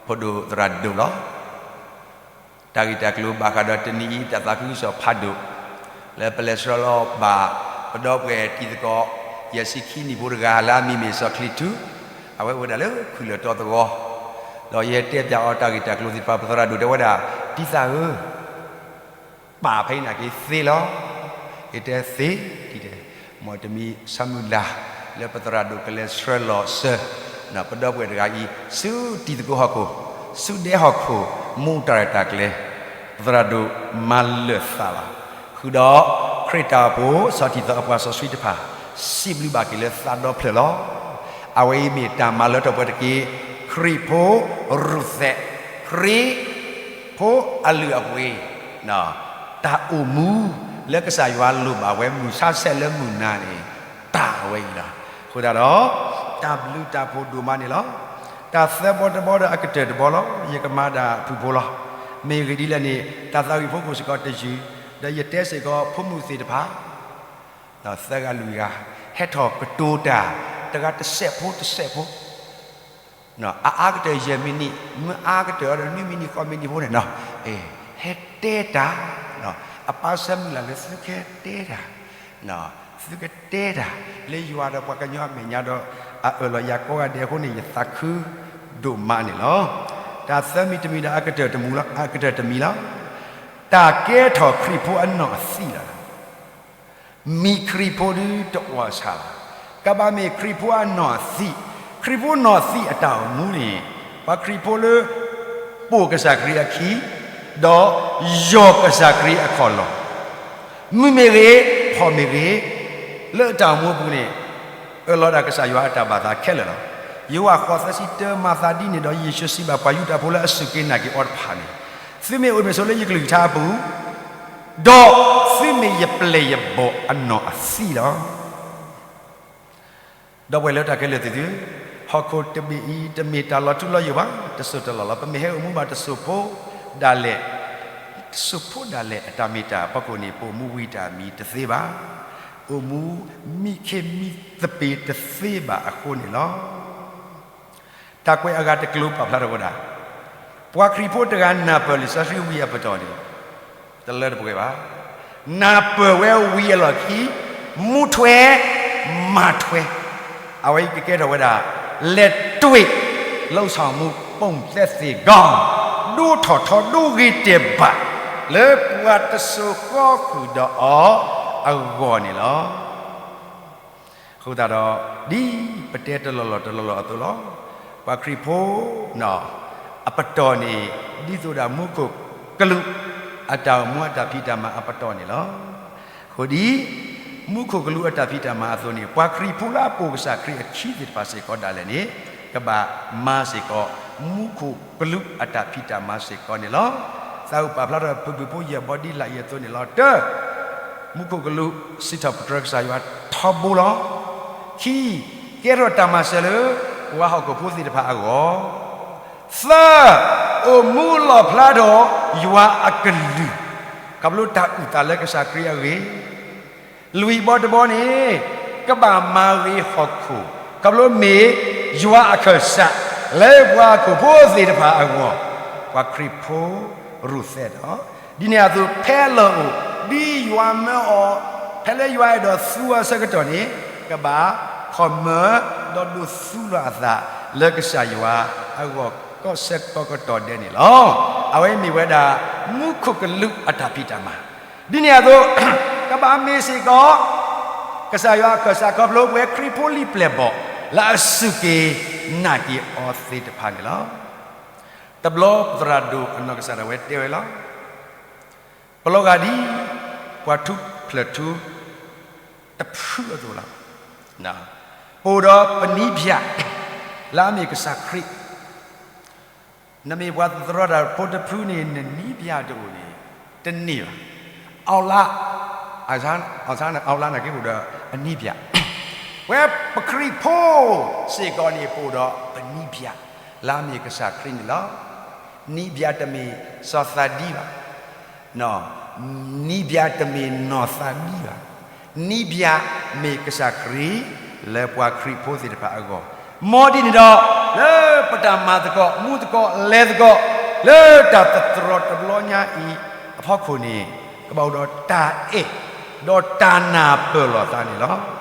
ဖိဒိၣ်သရၣ်ဒိၣ်လီၤ. တၢ်ဂ့ၢ်တၢ်ကျိၤဘၣ်ဃးဒီးတနံၤအံၤ တၢ်သးခုကစီၣ်ဖးဒိၣ် လၢပလဲၤဆှၢလီၤဘၣ် ပဒီပုၢ်ဝဲၢ်တံၤသကိး ယဲၢ်ဆံခံနံၣ်ဖိတဂၤ လၢအမံၤမ့ၢ်စီၤချံထူ, အဝဲအိၣ်ဝဲဒၣ်လၢခုၣ်လၢၢ်တီသဝီ, ဒီးယတဲပၠးအီၤတၢ်ဂ့ၢ်တၢ်ကျိၤသ့ၣ်တဖၣ် ပသရၣ်ဒိၣ်တဲဝဲဒၣ်, တံၤသၣ်ဧၢ ပၢ်ဖဲအံၤနာ်က့သ့လီၤ. ယတဲသ့, တံၤတဲ, မ်တမံၤဆၢမုၢ်လၢ် လၢပသရၣ်ဒိၣ်ကလဲၤဆှၢလီၤဆှၢ ပဒီပုၢ်ဝဲၢ်တဂၤအံၤ ဆူတံၤသကိးဟီၣ်ခိၣ်, ဆူဒဲဟီၣ်ခိၣ်, မူးတၢ်ရဲၣ်တၢ်ကျဲၤ, ပသရၣ်ဒိၣ်မၤလၢာ်သးလီၤ. ဃုာ်ဒီး ခရံာ်တၢ်အိၣ်ဖှိၣ် ဆီၣ်တံၢ်သီအပှၤစီဆှံတဖၣ် စံးဘျုးဘၣ်က့ၤလၢသးဒီဖျၢၣ်လီၤ. အဝဲအံၤမ့ၢ်တၢ်မၤလၢထီၣ်ပှဲၤတက့ၢ် ခရံာ်ဖိရူၤသဲး, ခရံာ်ဖိအလုၢ်အပှ့ၤ, တၢ်အိၣ်မူလၢကစၢ်ယွၤလိၣ်ဘၣ်ဝဲ မုၢ်ဆါဆဲးလၢမုၢ်နၤန့ၣ် တၢ်ဝဲအံၤလီၤ. အဃိသတးဒီး တၢ်ဘျုးတၢ်ဖှိၣ်ဒိၣ်မးန့ၣ်လီၤ. တၢ်သၢဘီတဘီဒီးအကတၢၢ်တဘီလီၤ. ယကမၤဒၣ်ဖုၣ်ဖိလီၤ. မ့ၢ်ဂ့ၢ်ဒ်လဲၣ်န့ၣ် တၢ်သးဝံၣ်ဖိခိၣ်စ့ၢ်ကီးတယုၢ်, ဒီးယတဲစ့ၢ်ကီးဖိမုၣ်သ့ၣ်တဖၣ် သၢဂၤလွံၢ်ဂၤ ဟဲထီၣ်ကတိၤတၢ် တဂၤတစဲးဖိတစဲးဖိ, အအါကတၢၢ်ယဲၢ်မံးနံး, မ့ၢ်အါကတၢၢ်ဒီးနွံမံးနံးဃိးမံးနံးဖိန့ၣ်, ဟဲတဲတၢ်, အပၢ်ဆၢမုၢ်လၢ်လၢသုကဟဲတဲတၢ်, သုကတဲတၢ်လၢယွၤဒီးပှၤကညီအမဲာ်ညါဒီး အအၢၣ်လီၤယၤကိးဂၤဒဲးအဃိန့ၣ် ယသးခုဒိၣ်မးန့ၣ်လီၤ. တၢ်သၢမံၤတမံၤဒီး အကတၢၢ်တမံၤလီၤ, အကတၢၢ်တမံၤလီၤ. တၢ်ကဲထီၣ်ခရံာ်ဖိအနီၢ်အသံၣ်လီၤ. မ့ၢ်ခရံာ်ဖိဒုးတအီၣ်ဆၣ်လီၤ. ကဘၣ်မ့ၢ်ခရံာ်ဖိအနီၢ်အသံၣ်, ခရံာ်ဖိနီၢ်သံၣ်အတၢ်အိၣ်မူန့ၣ် ပှၤခရံာ်ဖိလၢ ပိာ်ကစၢ်ခရံာ်အခံ, ဒီးယီၢ်ကစၢ်ခရံာ်အခီၣ်လီၢ်, မုာ်မ့ၢ်ဂ့ၤ, ဖှီၣ်မ့ၢ်ဂ့ၤ, လၢအတၢ်အိၣ်မူအပူၤန့ၣ် အၢၣ်လီၤဒၣ်ကစၢ်ယွၤအတၢ်ဘၣ်သးခဲလၢာ်လီၤ. ယိၤဟၣ်ဃိးသၢဆံတၢ မၤသးဒ်န့ၣ်ဒီး ယ့ၣ်ၡူးစံးဘၣ်ပှၤယူဒၤဖိလၢအစူၢ်က့ၤနာ်က့ၤအီၤတဖၣ်န့ၣ်, သုမ့ၢ်အိၣ်မ့ၢ်ဆိးလၢယကလုၢ်ကထါအပူၤ, ဒီးသုမ့ၢ်ယပျဲၢ်ယဘီၣ်အနီၢ်အသံၣ်လီၤ. ဒီပုၢ်ဝဲၢ်လၢတၢ်ခဲလၢာ်သ့ၣ်သုဧၢ, ဟီၣ်ခိၣ်တဘ့ၣ်အံၤ တမ့ၢ်တၢ်လီၤထူလီၤယိာ်ဘၣ်, တစိၢ်တလီၢ်လီၤ. ပမ့ၢ်ဟဲအိၣ်မူဘၣ်တစိၢ်ဖိဒၣ်လဲာ်, တစိၢ်ဖိဒၣ်လဲာ်အတၢ်မ့ၢ်တၢ်အဖီခိၣ်န့ၣ် ပအိၣ်မူဝံၤတၢ်မံၤတသ့ဘၣ်, အိၣ်မူမံခ့မံသပ့ၤတသ့ဘၣ်အဃိန့ၣ်လီၤ. တၢ်ကွဲးအဂၤတကျိၤပာ်ဖျါထီၣ်ဝဲဒၣ်, ပှၤခရံာ်ဖိတဂၤနၢ်ပၢၢ်လံာ်စီဆှံဝံၤအပတီၢ်န့ၣ်, တလၢတပှဲၤဘၣ်. နၢ်ပၢၢ်ဝဲဝံၤအလီၢ်ခံ, မူထွဲ, မၤထွဲ, အဝဲအံၤကကဲထီၣ်ဝဲဒၣ်, လဲၤတွ့, လုပ်ဆောင်မှု ပုံသက်သေကောင်း, ဒိထီၣ်ထီဒိဂ့ၤတဲာ်ဘၣ်, လၢပှၤတစိၤဃီဃုာ်ဒီးအီၤအဂီၢ်န့ၣ်လီၤ. အဃိသတးဒီး, ဒ်ပတဲတလီၢ်လီၢ်တလီၢ်လီၢ်အသိးလီၤ. ပှၤခရံာ်ဖိ အပတီၢ်န့ၣ် ဒ်သိးဒၣ်မူခိၣ်ကလူးအတၢ်အိၣ်မူအတၢ်ဖံးတၢ်မၤအပတီၢ်န့ၣ်လီၤ. အဃိဒ်မူခိၣ်ကလူးအတၢ်ဖံးတၢ်မၤအသိးန့ၣ် ပှၤခရံာ်ဖိလၢအပိာ်ကစၢ်ခရံာ်အခံသ့ၣ်တဖၣ်စ့ၢ်ကီးဒၣ်လဲာ်န့ၣ် ကဘၣ်မၤစ့ၢ်ကီး မူခိၣ်ကလူးအတၢ်ဖံးတၢ်မၤစ့ၢ်ကီးန့ၣ်လီၤ. သးဝံၣ်ပာ်ဖျါထီၣ်ဖုၣ်ဖုၣ်ဖိယဲၢ်ဘီဒ်လာ်အံၤအသိးန့ၣ်လီၤ. တၢ, မူခိၣ်ကလူး စံးထီၣ်ပတြၢၤကစၢ်ယွၤထီဘိလီၤ. ခံ, ကဲထီၣ်တၢ်မၤစၢၤလၢ ပှၤဟီၣ်ခိၣ်ဖိသ့ၣ်တဖၣ်အဂီၢ်. သၢ, အိၣ်မူလီၣ်ဖျါထီၣ်ယွၤအကလုၢ်, ခီဖျိတၢ်အုၣ်သးလၢကစၢ်ခရံာ်အဂ့ၢ်. လွံၢ်ဘီတဘီန့ၣ် ကဘၣ်မၤဂ့ၤဟီၣ်ခိၣ်, ခီဖျိမ့ၢ်ယွၤအခၢၣ်စး လၢပှၤဟီၣ်ခိၣ်ဖိသ့ၣ်တဖၣ်အဂီၢ်, ပှၤခရံာ်ဖိရူၢ်သဲးဒီး ဒ်န့ၣ်အသိး ဖဲအလီၢ်အိၣ် ဒ်ယွၤမၢအီၤ, ဖဲလၢယွၤအဲၣ်ဒိးသူအီၤအဆၢကတီၢ်န့ၣ် ကဘၣ်ခီၣ်မၢ ဒီးဒိးသူလီၤအသးလၢကစၢ်ယွၤအဂီၢ် ကိးဆၢကိးကတီၢ်ဒဲးန့ၣ်လီၤ. အဝဲမ့ၢ်ဝဲဒၣ် မူခိၣ်ကလူးအတၢ်ဖံးတၢ်မၤ, ဒ်န့ၣ်အသိး ကဘၣ်မ့ၢ်စ့ၢ်ကီး ကစၢ်ယွၤအခၢၣ်စးခီဖျိပဝဲခရံာ်ဖိလံာ်ပျဲၢ်ဘီၣ် လၢအစူၢ်က့ၤနာ်က့ၤအီၤသ့ၣ်တဖၣ်န့ၣ်လီၤ. တဘျီပသရၣ်ဒိၣ်အနီၢ်ကစၢ်ဒၣ်ဝဲတဲဝဲလီၤ. ပလီၤဂာ်ဒ် ပှၤထူဖျၢၣ်ထူတဖုအသိးလီၤ. ပအိၣ်ဒီးပနံၣ်ဖၠး လၢအမ့ၢ်ကစၢ်ခရံာ်, နမ့ၢ်ပှၤသတြီတၢ်ဖိတဖုန့ၣ် နနံၣ်ဖၠးတအိၣ်န့ၣ် တန့ၢ်ဘၣ်. အီလါ, အီလါန့ၣ်က့အိၣ်ဒီးအနံၣ်ဖၠး, ပဝဲပခရံာ်ဖိစ့ၢ်ကီးန့ၣ် ပအိၣ်ဒီးပနံၣ်ဖၠး လၢအမ့ၢ်ကစၢ်ခရံာ်န့ၣ်လီၤ. နံၣ်ဖၠးတမ့ၢ်စီၤသးဒံဘၣ် နံၣ်ဖၠးတမ့ၢ်နီၢ်သးဒံဘၣ်. နံၣ်ဖၠးမ့ၢ်ကစၢ်ခရံာ် လၢပှၤခရံာ်ဖိသ့ၣ်တဖၣ်အဂီၢ်. မ်ဒ်န့ၣ်ဒီး လၢပတၢ်မၤသကိး မူသကိး လဲၤသကိး လၢတၢ်သတြီၤတဘျီညါအံၤအဖီခိၣ်န့ၣ် ကဘၣ်အိၣ်ဒီးတၢ်အဲၣ် ဒီးတၢ်နၢ်ပၢၢ်လိာ်သးန့ၣ်လီၤ.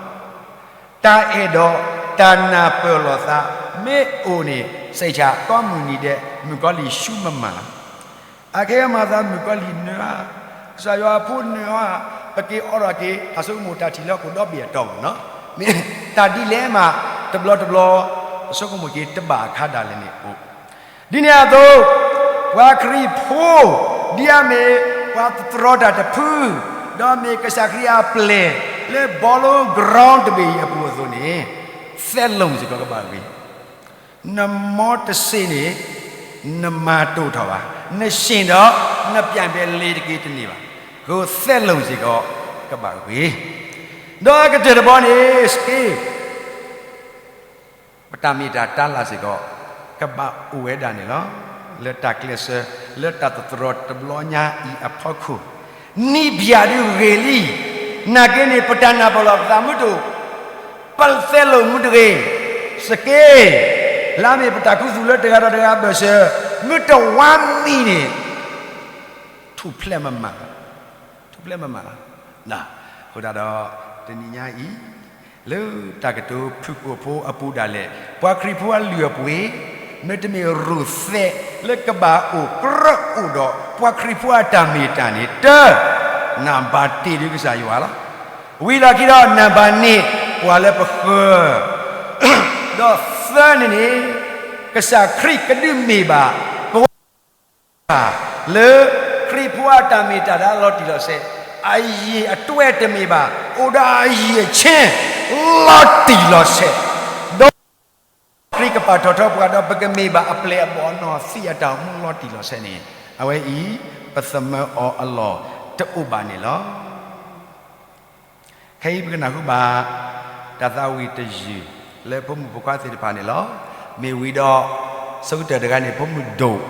တၢ်အဲၣ်ဒီးတၢ်နၢ်ပၢၢ်လိာ်သး မ့ၢ်အိၣ်န့ၣ် စံးဆၣ် ကိးမုၢ်နံၤဒဲး မုၣ်ကီၤလံၢ်ဆူမမၤလီၤ. အခဲအံၤမၤသး မုၣ်ကီၤလံၢ်နၢၤဧါ, ကစၢ်ယွၤအဖိနၢၤဧါ, ပက့ၤအိးထီၣ်က့ၤ တၢ်ဆိကမိၣ်တၢ်ထံၣ်လၢဟီၣ်ခိၣ်ဒီဘ့ၣ်အတီၢ်ပူၤနီၤ, မ့ၢ်တၢ်ဒ်လဲၣ်မး တဘျီတဘျီ ပဆိကမိၣ်က့ၤတဘၣ်အခါဒၣ်လဲာ်န့ၣ်အိၣ်. ဒ်န့ၣ်အသိး ပှၤခရံာ်ဖိ ဒ်အမ့ၢ်ပှၤသတြီတၢ်တဖု ဒီးမ့ၢ်ကစၢ်ခရံာ်အပျဲၢ် လၢ bowling ground တဘ့ၣ်အံၤအပူၤအသိးန့ၣ် သဲလိာ်စ့ၢ်ကီးကဘၣ်ဂ့ၤ. နမီတစ့န့ၣ် နမၤတိာ်ထီၣ်ဘၣ်, နဆ့ၣ်ဒီး နပြိုင်ပဲလ့တက့ၢ်တန့ၢ်ဘၣ်. ဃိသဲလိာ်စ့ၢ်ကီးကဘၣ်ဂ့ၤ. ဒီးအကတၢၢ်တဘီန့ၣ် စ့ၢ်ကီး ပတၢ်မ့ၢ်တၢ်တၢ်လၢ်စ့ၢ်ကီး ကဘၣ်အိၣ်ဝဲဒၣ်န့ၣ်လီၤ. လၢတၢ်ကျဲးစၢး လၢတၢ်သတြီၤတဘျီညါအံၤအဖီခိၣ်, နံၣ်ဖၠးဒုးဂ့ၤလံ. နာ်က့န့ၣ် ပတၢ်နၢ်ပၢၢ်လိာ်ပသးမုၢ်တအိၣ်, ပသဲလိာ်မုၢ်တဂ့ၤ, စ့ၢ်ကီး လၢအမ့ၢ်ပတၢ်ခူသူၣ်လၢတဂၤဒီးတဂၤအဘၢၣ်စၢၤ မုၢ်တဝါမံၤန့ၣ် ထူၣ်ဖျဲးမမၤလီၤ. ထူၣ်ဖျဲးမမၤလီၤ. အဃိသတးဒီး တနံၤညါအံၤ, လၢတၢ်ကတိၤဖုၣ်ကိာ်ဖိအပူၤဒၣ်လဲာ်, ပှၤခရံာ်ဖိအလုၢ်အပှ့ၤ မ့တမ့ၢ်ရိၣ်သဲး လၢကဘၣ်အိၣ်ကြၢးအိၣ်ဒီးပှၤခရံာ်ဖိအတၢ်မ့ၢ်တၢ်န့ၣ် တၢ, နၢ်ဘၣ်တ့ၢ်ဒုကစၢ်ယွၤလီၤ. ဝံၤလီၢ်ခံဒီး နၢ်ဘၣ်န့ၢ် ပှၤလၢပဃၢၤ, ဒီးသၢန့ၣ်န့ၣ် ကစၢ်ခရံာ်ကဒုးမ့ၢ်ဘၣ် ပဝဲ လၢခရံာ်ဖိအတၢ်မ့ၢ်တၢ်ဒၣ်လီၤတံၢ်လီၤဆဲး, အယံာ်အတွဲတမ့ၢ်ဘၣ်, အိၣ်ဒီးအယံာ်အဆဲ လီၤတံၢ်လီၤဆဲး, ဒီးခရံာ်ကပာ်ထီၣ်ထီပှၤဒီး ပကမ့ၢ်ဘၣ်အပျဲၢ်အဘီၣ်အနီၢ်သံးအတၢ်အိၣ်မူလီၤတံၢ်လီၤဆဲးန့ၣ်, အဝဲအံၤ ပသမၢအီၤအလီၢ်တအိၣ်ဘၣ်န့ၣ်လီၤ. ခဲအံၤပကနၢ်ဟူဘၣ် တၢ်သးဝံၣ်တယုၢ် လၢဖိမုၣ်ဖိခွါသ့ၣ်တဖၣ်န့ၣ်လီၤ. မ့ၢ်ဝံၤဒီး ဆၢကတီၢ်တဂၤန့ၣ် ဖိမုၣ်ဒိၣ်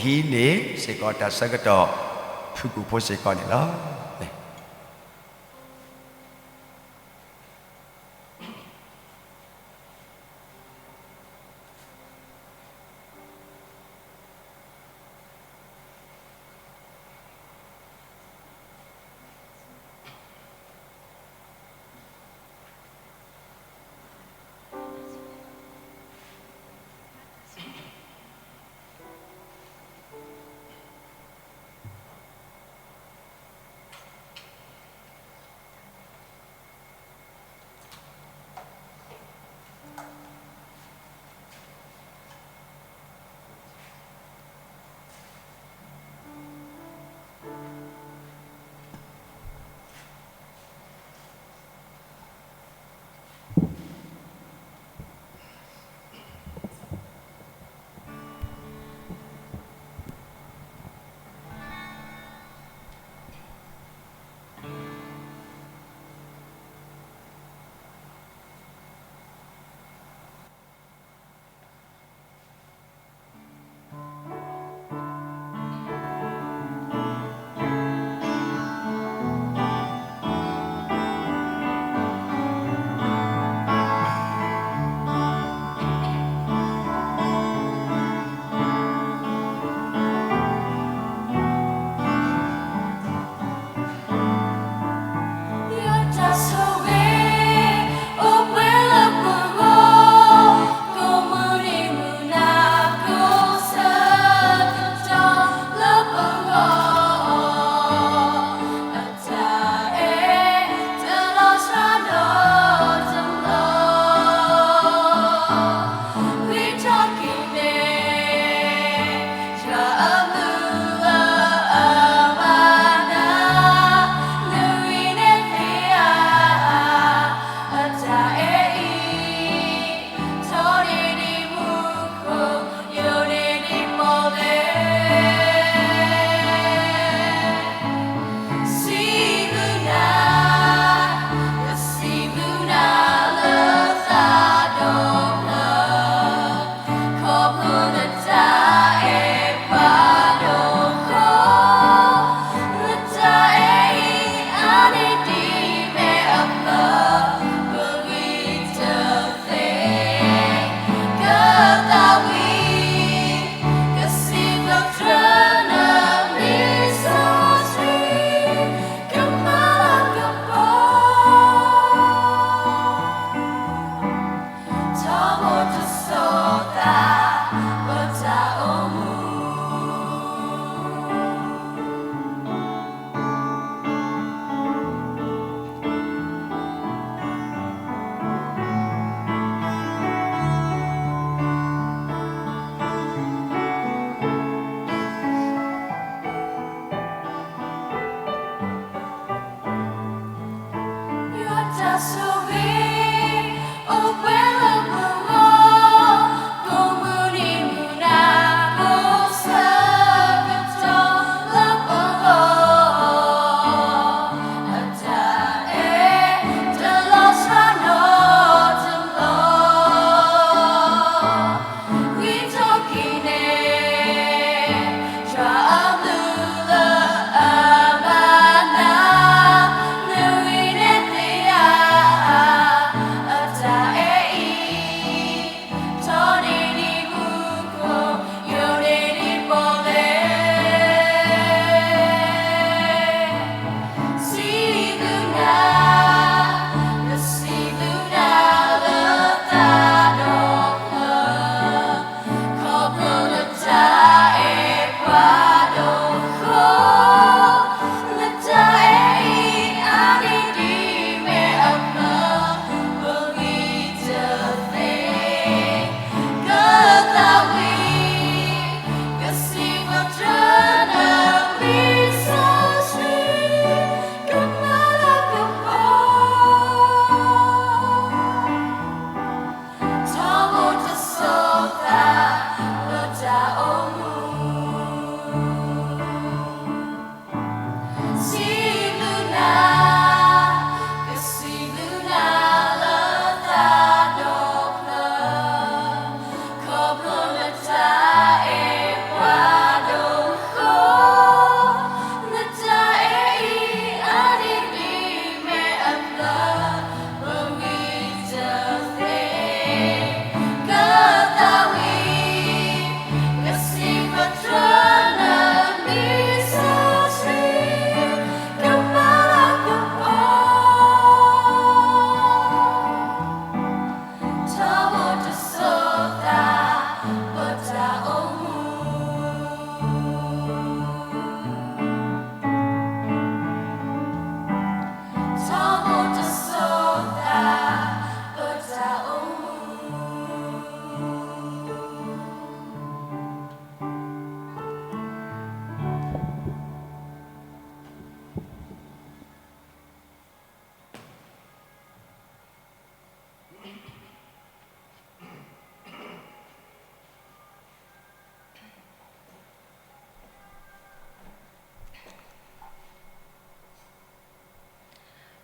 ဟံးန့ၢ်စ့ၢ်ကီးတၢ်ဆၢကတီၢ် ဖုၣ်ကိာ်ဖိစ့ၢ်ကီးန့ၣ်လီၤ.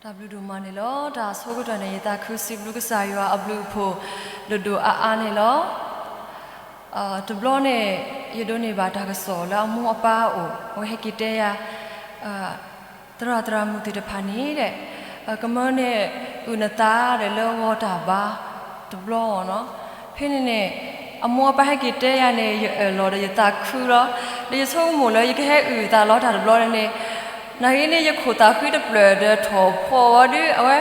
တၢ်ဘျုးဒိၣ်မးန့ၣ်လီၤ. တၢ်ဆၢကတီၢ်န့ၣ် ယသးခုစံးဘျုးကစၢ်ယွၤအဘျုးအဖှိၣ် ဒိၣ်ဒိၣ်အါအါန့ၣ်လီၤ. တဘျီန့ၣ် ယဒိးန့ၢ်ဘၣ်တၢ်ကစီၣ်လၢအမိၢ်အပၢ်အိၣ် အဝဲဟဲက့ၤတဲယၤ သရၣ်သရၣ်မုၣ်သ့ၣ်တဖၣ်န့ၣ်ဒီး ကမၢန့ၣ်အုၣ်နသးဒီးလၢဂီၤတၢ်ဘါ တဘျီနီၤ. ဖဲန့ၣ်န့ၣ် အမိၢ်အပၢ်ဟဲက့ၤတဲယၤန့ၣ် ယအၢၣ်လီၤဒီးယသးခုလီၤ. ဒီးယဆိကမိၣ်လၢယကဟဲအုၣ်သးလီတၢ်တဘျီန့ၣ် နာ်က့န့ၣ် ယခိၣ်သးဃံတဖျၢၣ်ဒီးထီၣ်ဖီဝဲဒုး အဝဲ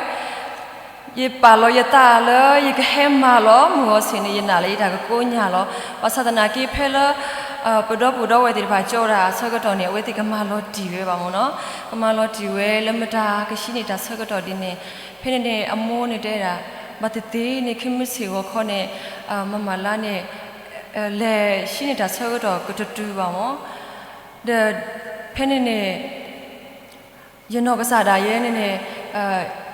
ယပာ်လီၤယသးလၢယကဟဲမၤလီၤမုၢ်ဂီၤဆ့ၣ်န့ၣ် ယနာ်လၢယတၢ်ကကိညၢ်လီၤ. ဘၣ်ဆၣ်သနာ်က့ဖဲလၢ ပဒီပုၢ်ဒီဝဲၢ်သ့ၣ်တဖၣ်ကၠီဒၣ်အဆၢကတီၢ်န့ၣ် အဝဲသ့ၣ်ကမၤလီၤတံၢ်ဝဲဘၣ်မ့ၢ်နီၤ. ကမၤလီၤတံၢ်ဝဲလၢမတၤကဟံးန့ၢ်တၢ်ဆၢကတီၢ်ဒ်န့ၣ်. ဖဲန့ၣ်န့ၣ် အမိၢ်န့ၣ်တဲဒၣ် ဘၣ်သ့ၣ်သ့ၣ်န့ၣ် ခ့မုၢ်ဆ့ၣ်ဂီၤခီန့ၣ် မၤမၤလါန့ၣ် လဲၤဟံးန့ၢ်တၢ်ဆၢကတီၢ်ကတတုၤဘၣ်မ့ၢ် ဒီး ဖဲန့ၣ်န့ၣ် ယနီၢ်ကစၢ်ဒၣ်ယဲန့ၣ်န့ၣ်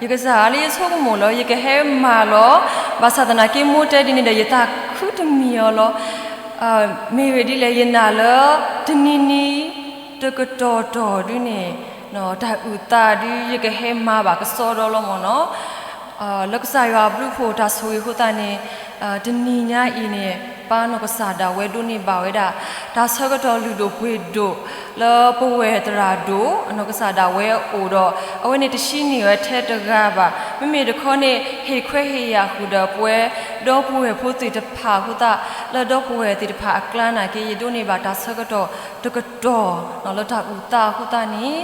ယကစၢ်လၢယဆိကမိၣ်လၢယကဟဲမၤလီၤ. ဘၣ်ဆၣ်သနာ်က့မိၢ်တဲဒ်န့ၣ်ဒီး ယသးခုတမံၤအီၤလီၤ. မ့ၢ်ဂ့ၢ်ဒ်လဲၣ် ယနာ်လၢ တနံၤနံၤ တကတီၢ်တီၢ်ဒုးန့ၣ် တၢ်အုၣ်သးဒုး ယကဟဲမၤဘၣ်ကစီဒီလီၤမ့ၢ်နီၤ. လၢကစၢ်ယွၤအဘျုးအဖှိၣ်တၢ်ဆိၣ်ဂ့ၤအဃိသတးန့ၣ် တနံၤညါအံၤန့ၣ် ပၢ်နီၢ်ကစၢ်ဒၣ်ဝဲဒိးန့ၢ်ဘၣ်ဝဲဒၣ် တၢ်ဆၢကတီၢ်လုၢ်ဒိၣ်ပှ့ၤဒိၣ် လၢပဝဲၢ်သရၣ်ဒိၣ် အနီၢ်ကစၢ်ဒၣ်ဝဲအအိၣ်ဒီး အဝဲန့ၣ်တဆံးန့ၢ်ဝဲထဲတဂၤဘၣ်. မ့မ့ၢ်တခီန့ၣ် ဟ့ၣ်ခွဲးဟ့ၣ်ယာ်ဃုာ်ဒီးပဝဲ ဒီပုၢ်ဝဲၢ်ဖိသ့ၣ်တဖၣ်အဃိသတး လၢဒီပုၢ်ဝဲၢ်သ့ၣ်တဖၣ်အကျါနာ်က့ ယဒိးန့ၢ်ဘၣ်တၢ်ဆၢကတီၢ်တကတီၢ် လၢတၢ်အုၣ်သးအဃိသတးန့ၣ်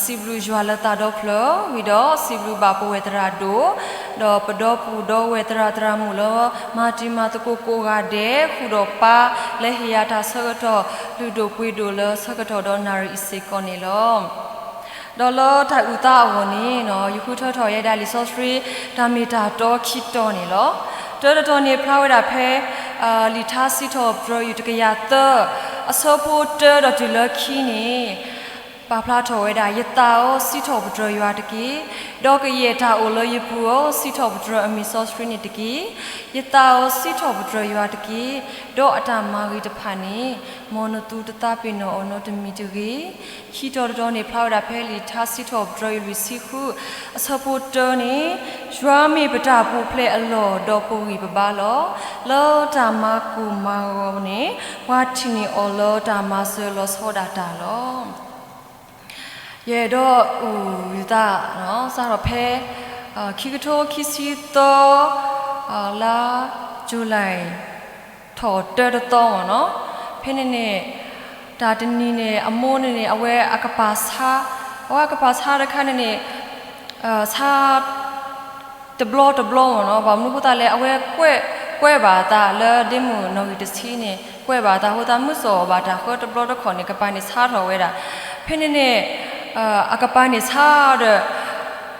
စံးဘျုးယွၤလၢသးဒီဖျၢၣ်ဝံၤဒီး စံးဘျုးဘၣ်ပဝဲၢ်သရၣ်ဒိၣ် ဒီးပဒီပုၢ်ဒီဝဲၢ်သရၣ်သရၣ်မုၣ်လၢ မၤတံၤမၤသကိးကိးဂၤဒဲး ဃုာ်ဒီးပၢ်လၢဟ့ၣ်ယၤတၢ်ဆၢကတီၢ် လုၢ်ဒိၣ်ပှ့ၤဒိၣ်လၢဆၢကတီၢ်ဒီးနၣ်ရံၣ်အံၤစ့ၢ်ကီးန့ၣ်လီၤ. ဒီးလၢတၢ်အုၣ်သးအဂီၢ်န့ၣ် ယဃုထၢထီၣ်ဝဲဒၣ်လံာ်စီဆှံ တၢ်မ့ၢ်တၢ်တီခံတီၤန့ၣ်လီၤ. တၢတတီၤန့ၣ်ဖျါဝဲဒၣ်ဖဲ လံာ်ထါစံးထီၣ်ပတြၢၤ ယူၢ်တကယၤသၢ အဆၢဖိတၢဒီးတုၤလၢခံန့ၣ် ပာ်ဖျါထီၣ်ဝဲဒၣ် ယသးဧၢ စံးထီၣ်ပတြၢၤယွၤတက့ၢ်. ဒီးကယဲၢ်တၢ်အိၣ်လၢယပူၤဧၢ စံးထီၣ်ပတြၢၤအမံၤစီဆှံန့ၣ်တက့ၢ်. ယသးဧၢ စံးထီၣ်ပတြၢၤယွၤတက့ၢ်. ဒီးအတၢ်မၤဂ့ၤတဖၣ်န့ၣ် မ်နသူတသးပ့ၤနီၣ်အီၤနီတမံၤတဂ့ၤ. ခံတီၤတတီၤန့ၣ်ဖျါဝဲဒၣ်ဖဲလံာ်ထါစံးထီၣ်ပတြၢၤ ယူၢ်လွံၢ်ဆံဃု အဆၢဖိတၢန့ၣ်, ယွၤမ့ၢ်ပတၢ်ပူၤဖျဲးအလီၢ် ဒီးပဂံၢ်ပဘါလီၤ. လၢတၢ်မၤကိၢ်မၤဂီၤန့ၣ် ပှၤထံၣ်န့ၢ်အီၤလၢတၢ်မၤစၢၤလီၤဆီဒၣ်တၢ်လီၤ. ယအဲၣ်ဒိးအုၣ်ယသး စးထီၣ်ဖဲ ခံကထိခံဆံသၢ လါ July ထီၣ်တၢတသီမ့ၢ်နီၤ. ဖဲန့ၣ်န့ၣ် တၢ်တနံၤန့ၣ် အမိၢ်န့ၣ်န့ၣ် အဝဲအကပၤဆါ, အဝဲအကပၤဆါတခါန့ၣ်န့ၣ် ဆါ တဘျီတဘျီမ့ၢ်နီၤ. ဘၣ်မနုၤအဃိသတးလဲၣ် အဝဲကွဲး, ကွဲးဘၣ်အသးလၢဒ့မုၣ်နီၣ်ဂံၢ်တဆံန့ၣ် ကွဲးဘၣ်အသးအဃိသတး မုၢ်စီၤဘၣ်တၢ်ဃၢတဘျီတခီၣ်န့ၣ် ကပၤန့ၣ်ဆါထီၣ်ဝဲဒၣ်. ဖဲန့ၣ်န့ၣ် အကပၤန့ၣ်ဆါဒီး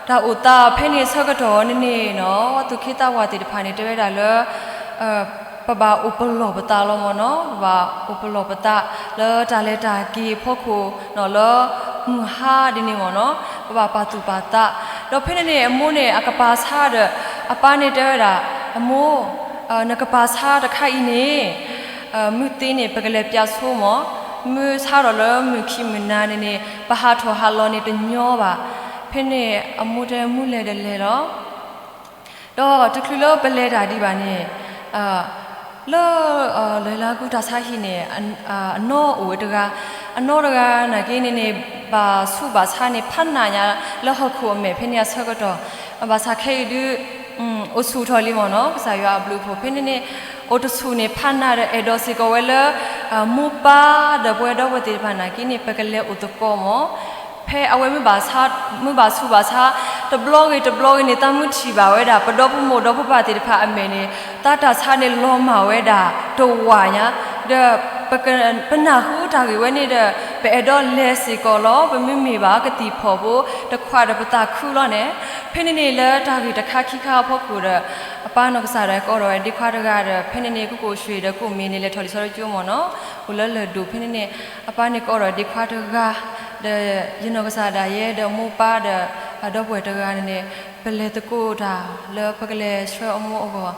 တၢ်အိၣ်သးဖဲန့ၣ်ဆၢကတီၢ်န့ၣ်န့ၣ်နီၤ သူၣ်က့သးပှၢ်သ့ၣ်တဖၣ်န့ၣ် တဲဝဲဒၣ်လၢ ပဘၣ်အိၣ်ပလီၢ်ပသးလီၤမ့ၢ်နီၤ. ပဘၣ်အိၣ်ပလီၢ်ပသးလၢတၢ်လဲၤတၢ်က့ၤအဖီခိၣ်နီၤ လၢမုၢ်ဟါဒ်န့ၣ်မ့ၢ်နီၤ ပဘၣ်ပာ်သူၣ်ပာ်သး. ဒီးဖဲန့ၣ်န့ၣ် အမိၢ်န့ၣ် အကပၤဆါဒီး အပၢ်န့ၣ်တဲဝဲဒၣ် အမိၢ် နကပၤဆါတခါအံၤန့ၣ် မုၢ်သ့န့ၣ် ပကလဲၤပၠးဆိမ့ၢ်, မုၢ်ဆါထီၣ်လၢမုၢ်ခံမုၢ်နၤန့ၣ်န့ၣ် ပဟးထီၣ်ဟးလီၤန့ၣ်တညီဘၣ်. ဖဲန့ၣ်အမိၢ်တဲမုၢ်လဲၤဒီးလဲၤလီၤ. ဒီးတချုးလၢပလဲၤတၢ်ဒံးဘၣ်န့ၣ် လၢ လဲၤလၢအကူတၢ်ဆါဟံၣ်န့ၣ် အနီၢ်အိၣ်ဝဲတဂၤ, အနီၢ်တဂၤနာ်က့န့ၣ်န့ၣ် ဘၣ်ဆူးဘၣ်ဆါန့ၣ် ဖးနးညါလၢဟီၣ်ခိၣ်အမဲာ်ဖဲန့ၣ်အဆၢကတီၢ်, ဘၣ်ဆၣ်ခဲအံၤဒုး အိၣ်ဆူၣ်ထီၣ်လံမ့ၢ်နီၤ ကစၢ်ယွၤအဘျုးအဖှိၣ်. ဖဲန့ၣ်န့ၣ် အိၣ်တဆူၣ်န့ၣ် ဖးနးဒီးအဲၣ်ဒိးစ့ၢ်ကီးဝဲလၢ မိၢ်ပၢ်ဒီးပဝဲဒီပုၢ်ဝဲၢ်သ့ၣ်တဖၣ်နာ်က့န့ၣ် ပကလဲၤအိၣ်သကိးမ့ၢ် ဖဲအဝဲမုၢ်ဘၣ်ဆူးဘၣ်ဆါ တဘျီဂ့ၤတဘျီဂ့ၤန့ၣ် သးမုၢ်ထံၣ်ဘၣ်ဝဲဒၣ် ပဒီဖိမိၢ်ဒီဖိပၢ်သ့ၣ်တဖၣ်အမဲာ်န့ၣ် သးတၢ်ဆါန့ၣ်လီၤမၢ်ဝဲဒၣ်တဝာ်ညါ, ဒီး ပနၢ်ဟူတၢ်ဂ့ၢ်ဝဲန့ၣ်ဒီး ပအဲၣ်ဒိးလဲၤစ့ၢ်ကီးလီၤ. ပမ့မ့ၢ်ဘၣ်ကသံၣ်ဖီၣ်ဖိ တခွးဒီးပသးခုလီၤန့ၣ်, ဖဲန့ၣ်န့ၣ်လၢတၢ်ဂ့ၢ်တခါခံခါအဖီခိၣ်ဒီး အပၢ်နီၢ်ကစၢ်ဒၣ်ကိးထီၣ်ဝဲဒ့ခွါတဂၤဒီး ဖဲန့ၣ်န့ၣ် ကိးကိးရွှ့ၣ်ဒီးကိးမ့ၢ်န့ၣ် လဲၤထီၣ်လံာ်စီဆှံကၠိမ့ၢ်နီၤ အိၣ်လၢလၢၢ်ဒိၣ်. ဖဲန့ၣ်န့ၣ် အပၢ်န့ၣ်ကိးထီၣ်ဒ့ခွါတဂၤ ဒီးယနီၢ်ကစၢ်ဒၣ်ယဲဒီးမိၢ်ပၢ်ဒီး ဒီပုၢ်ဝဲၢ်တဂၤန့ၣ်န့ၣ် ပလဲၤသကိးတၢ်လၢပကလဲၤဆှၢအမိၢ်အဂီၢ်,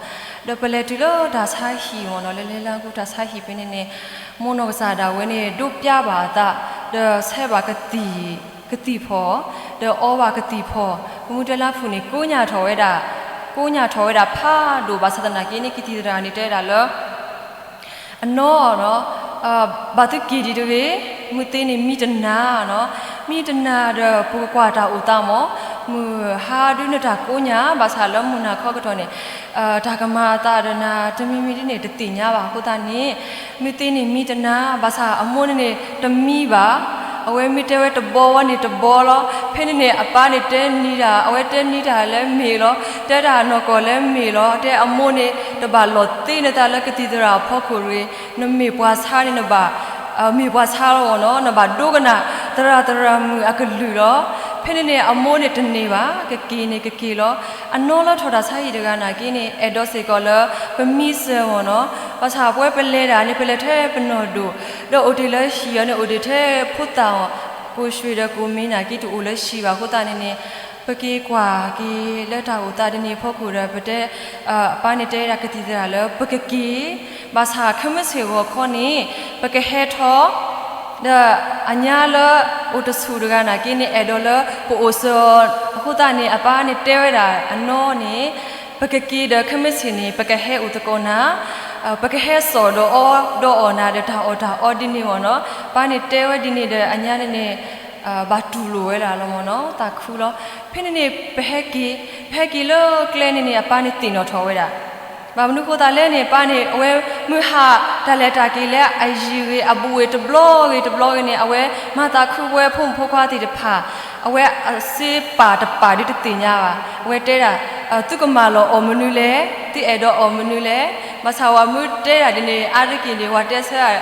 ဒီးပလဲၤတုၤလၢတၢ်ဆါဟံၣ်မ့ၢ်နီၤ လၢလဲၤလၢအကူတၢ်ဆါဟံၣ်ဖဲန့ၣ်န့ၣ် မိၢ်နီၢ်ကစၢ်ဒၣ်ဝဲန့ၣ် ဒိးပျၢ်ဘၣ်အသး ဒီးဆဲးဘၣ်ကသံၣ်, ကသံၣ်ဖီၣ် ဒီးအီဘၣ်ကသံၣ်ဖီၣ် မူတဲလါဖုၣ်န့ၣ် ကိးညၣ်ထီၣ်ဝဲဒၣ်, ကိးညၣ်ထီၣ်ဝဲဒၣ်ဖးဒိၣ်ဘၣ်ဆၣ်သနာ်က့န့ၣ် ကသံၣ်သရၣ်န့ၣ်တဲဝဲဒၣ်လၢ အနီၢ်နီၢ် ဘၣ်သုက့ၤဒံးတဂ့ၤ, မုၢ်သ့န့ၣ်မံတနၤနီၤ, မံတနၤဒီးပကကွၢ်တၢ်အိၣ်သးမၢ်, မုၢ်ဟါဒုးနတၢ်ကိးညၣ် ဘၣ်ဆၣ်လၢမုၢ်နၤခီကတီၢ်န့ၣ် တၢ်ကမၤအသးဒီးနၤ တမံၤမံၤဒ်န့ၣ် တသ့ၣ်ညါဘၣ်အဃိသတးန့ၣ် မုၢ်သ့န့ၣ်မံတနၤ ဘၣ်ဆၣ်အမိၢ်န့ၣ်န့ၣ် တမံဘၣ်, အဝဲမ့ၢ်တဲဝဲတဘီဝဲန့ၣ်တဘီလီၤ. ဖဲန့ၣ်န့ၣ် အပၢ်န့ၣ်တဲနံၤတၢ်, အဝဲတဲနံၤတၢ်လၢမ့ၢ်လီၤ, တဲတၢ်နီၢ်ကီၢ်လၢမ့ၢ်လီၤ, တဲအမိၢ်န့ၣ် တဘၣ်လီၤသ့နသးလၢကသံၣ်သရၣ်အဖီခိၣ်တဂ့ၤ, နမ့ၢ်ပှၤဆါန့ၣ်နဘၣ် မ့ၢ်ပှၤဆါလီၤမၢ်နီၤ, နဘၣ်ဒိကနၣ် သရၣ်သရၣ်မုၣ်အကလုၢ်လီၤ. ဖဲန့ၣ်န့ၣ် အမိၢ်န့ၣ်တန့ၢ်ဘၣ်, ကက့ၤန့ၣ်ကက့ၤလီၤ. အနီၢ်လၢထီၣ်တၢ်ဆါဟံၣ်တဂၤနာ်က့န့ၣ် အဲၣ်ဒိးစ့ၢ်ကီးလၢ ပမံစၢၤမၢ်နီၤ, ဘၣ်ဆၣ်ပဝဲပလဲၤတၢ်န့ၣ် ပလဲၤထဲပနီၢ်ဒိၣ်, ဒီးအိၣ်တ့ၢ်လၢဟံၣ်အီၤန့ၣ် အိၣ်တ့ၢ်ထဲဖိသၣ်အီၤ, ကိၣ်ရွှ့ၣ်ဒီးကိၣ်မ့ၢ်နာ်က့တအိၣ်လၢဟံၣ်ဘၣ်အဃိသတးန့ၣ်န့ၣ် ပက့ၤကွၢ်က့ၤလၢတၢ်အိၣ်သးဒ်န့ၣ်အဖီခိၣ်ဒီး ပတဲ အပၢ်န့ၣ်တဲဒၣ်ကသံၣ်သရၣ်လၢ ပကက့ၤ, ဘၣ်ဆၣ်ခဲမုၢ်ဆ့ၣ်ဂီၤခီန့ၣ် ပကဟဲထီၣ်, ဒီးအညါလၢအိၣ်တဆူၣ်တဂၤနာ်က့န့ၣ် အဲၣ်ဒိးလၢပအိၣ်စၢၤအီၤအဃိသတးန့ၣ် အပၢ်န့ၣ်တဲဝဲဒၣ်အနီၢ်န့ၣ် ပကက့ၤဒီးခဲမုၢ်ဆ့ၣ်န့ၣ် ပကဟဲအိၣ်သကိးနၤ, ပကဟဲစိာ်ဒီးအီၣ်ဒီးအီၣ်နၤဒီးတၢ်အီၣ်တၢ်အီဒ်န့ၣ်မၢ်နီၤ, ပၢ်န့ၣ်တဲဝဲဒ်န့ၣ်ဒီးအညါန့ၣ်န့ၣ် ဘၣ်တူၢ်လိာ်ဝဲဒၣ်လီၤမၢ်နီၤ, သးခုလီၤ. ဖဲန့ၣ်န့ၣ် ပဟဲက့ၤ, ပဟဲက့ၤလၢကျဲန့ၣ်န့ၣ် အပၢ်န့ၣ်သ့ၣ်နီၣ်ထီၣ်ဝဲဒၣ် ဘၣ်မနုၤဃိသးလဲၣ်န့ၣ် ပၢ်န့ၣ် အဝဲမုၢ်ဟါတၢ်လဲၤတၢ်က့ၤလၢအယံၤဂ့ၤ အဘူးဝ့ၤတဘျီဂ့ၤတဘျီဂ့ၤန့ၣ် အဝဲမၤသးခုဝဲဖိမုၣ်ဖိခွါသ့ၣ်တဖၣ်, အဝဲအစ့ပာ်တပာ်ဒုးတသ့ၣ်ညါဘၣ်. အဝဲတဲဒၣ် သုကမၢလီၤအီၣ်မနုၤလဲၣ်, သုအဲၣ်ဒိးအီၣ်မနုၤလဲၣ်. ဘၣ်ဆၣ်ဝဲမုၢ်တဲဒၣ်ဒ်န့ၣ် အါတက့ၢ်န့ၣ် ဝဲတဲဆၢ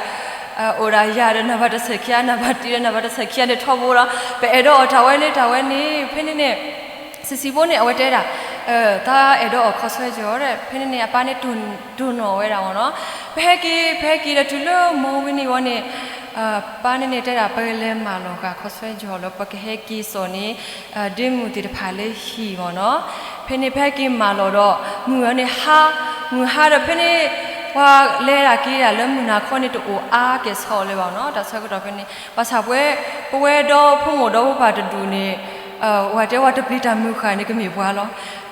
အိၣ်ဒၣ်ယၤဒီးနၢ်ဘၣ်တဆဲးခံဂၤ နၢ်ဘၣ်တံၤဒီးနၢ်ဘၣ်တဆဲးခံဂၤန့ၣ်ထီဘိလီၤ. ပအဲၣ်ဒိးအီၣ်တၢ်ဝဲန့ၣ်တၢ်ဝဲန့ၣ် ဖဲန့ၣ်န့ၣ် စံးစံးဖိန့ၣ် အဝဲတဲဒၣ် သးအဲၣ်ဒိးအီၣ်ခီဆၢကၠီၤဒီး ဖဲန့ၣ်န့ၣ် အပၢ်န့ၣ်တိၢ်နီၣ်ဝဲဒၣ်မၢ်နီၤ. ပဟဲက့ၤ ပဟဲက့ၤဒီးတုၤလၢမုၢ်ဝံၤန့ၣ်ဝဲန့ၣ် ပၢ်န့ၣ်န့ၣ်တဲဒၣ် ပကလဲၤမၢလီၤဃာ်ခီဆၢကၠီၤလၢပကဟဲက့ၤစိာ်န့ၣ် ဒ့မုၢ်သ့ၣ်တဖၣ်လၢဟံၣ်မၢ်နီၤ. ဖဲန့ၣ် ပဟဲက့ၤမၢလီၤဒီး မုၢ်ဝဲန့ၣ်ဟါ, မုၢ်ဟါဒီးဖဲန့ၣ် ပှၤလဲၤဒၣ်က့ၤဒၣ်လၢမုၢ်နၤခီန့ၣ် တအိၣ်အါကဲၣ်ဆိးလၢၤဘၣ်နီၤ. တၢ်ဆၢကတီၢ်ဖဲန့ၣ် ဘၣ်ဆၣ်ပဝဲ ပဝဲဒီဖိမိၢ်ဒီဖိပၢ်တဒူၣ်န့ၣ် ဝဲတဲဝဲတပျံၤတၢ်မုၢ်ဃၢ်န့ၣ် ကမ့ၢ်ပှၤလီၤ.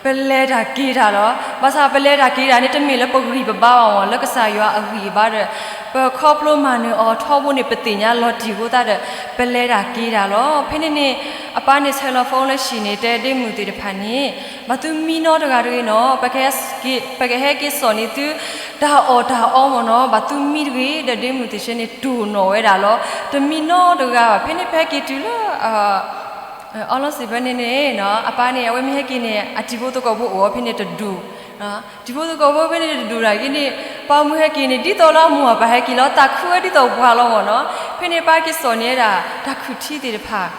ပလဲၤတၢ်က့ၤတၢ်လီၤ. ဘၣ်ဆၣ်ပလဲၤတၢ်က့ၤတၢ်န့ၣ် တမ့ၢ်လၢပဂံၢ်ပဘါဘၣ်မၢ် လၢကစၢ်ယွၤအဂံၢ်အဘါဒီး ပခီဖျိမၤနၢၤအီၤထီဘိန့ၣ် ပသ့ၣ်ညါလီၤတံၢ်အဃိသတးဒီး ပလဲၤတၢ်က့ၤတၢ်လီၤ. ဖဲန့ၣ်န့ၣ် အပၢ်န့ၣ်ဆဲးလီၤ phone လၢဟံၣ်န့ၣ် တဲဒ့မုၢ်သ့ၣ်တဖၣ်န့ၣ် ဘၣ်သုမံနီတဂၤတဂ့ၤနီၤ, ပကဟဲက့ၤစိာ်န့ၢ်သု တၢ်အီၣ်တၢ်အီမၢ်နီၤ, ဘၣ်သုမံတဂ့ၤ. ဒီးဒ့မုၢ်သ့ၣ်ဆၢန့ၣ် တိၢ်နီၣ်ဝဲဒၣ်လီၤ. တမံနီတဂၤဘၣ်. ဖဲန့ၣ် ပဟဲက့ၤတုၤလၢ အီလီၤစံးဖဲန့ၣ်န့ၣ် အပၢ်န့ၣ် အဝဲမ့ၢ်ဟဲက့ၤန့ၣ် အတံၤဖိသကိးဖိအိၣ်ဖဲန့ၣ်တဒူၣ်, တံၤဖိသကိးဖိဖဲန့ၣ်တဒူၣ်နာ်က့န့ၣ် ပှၤမုၢ်ဟဲက့ၤန့ၣ် ဒ်သိးလၢအမိၢ်အပၢ်ဟဲက့ၤလီၤ. သးခုဝဲဒ်သိးပှၤလီၤမၢ်နီၤ. ဖဲန့ၣ် ပၢ်က့ၤစိာ်န့ၢ်ဝဲဒၣ် တၢ်ခုၣ်ထံသ့ၣ်တဖၣ်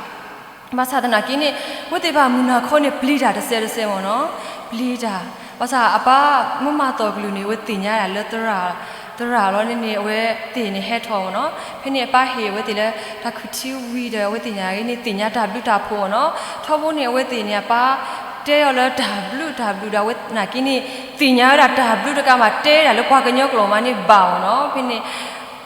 ဘၣ်ဆၣ်သနာ်က့န့ၣ် အဝဲသ့ၣ်တဖၣ်မုၢ်နၤခီန့ၣ် ပျံၤတၢ်တစဲးတစဲးမၢ်နီၤ, ပျံၤတၢ်. ဘၣ်ဆၣ်အပၢ်မ့ၢ်မၤသီၣ်ကလုၢ်န့ၣ် အဝဲသ့ၣ်ညါဒၣ်လၢ သရၣ်လီၤန့ၣ်န့ၣ် အဝဲသ့ၣ်န့ၣ်ဟဲထီၣ်မၢ်နီၤ. ဖဲန့ၣ်အပၢ်ဟ့ၣ်အဝဲသ့ၣ်လၢတၢ်ခုၣ်ထံဝံၤဒီး အဝဲသ့ၣ်ညါအံၤန့ၣ် သ့ၣ်ညါတၢ်ဘျုးတၢ်ဖှိၣ်မၢ်နီၤ. ထီဘိန့ၣ် အဝဲသ့ၣ်န့ၣ် အပၢ်တဲအီၤလၢတၢ်ဘျုးတၢ်ဘျုးဒီး အဝဲနာ်က့န့ၣ် သ့ၣ်ညါဝဲဒၣ်တၢ်ဘျုးတကးမး တဲဒၣ်လၢပှၤကညီကျိာ်မးန့ၣ်ဘၣ်မၢ်နီၤ. ဖဲန့ၣ်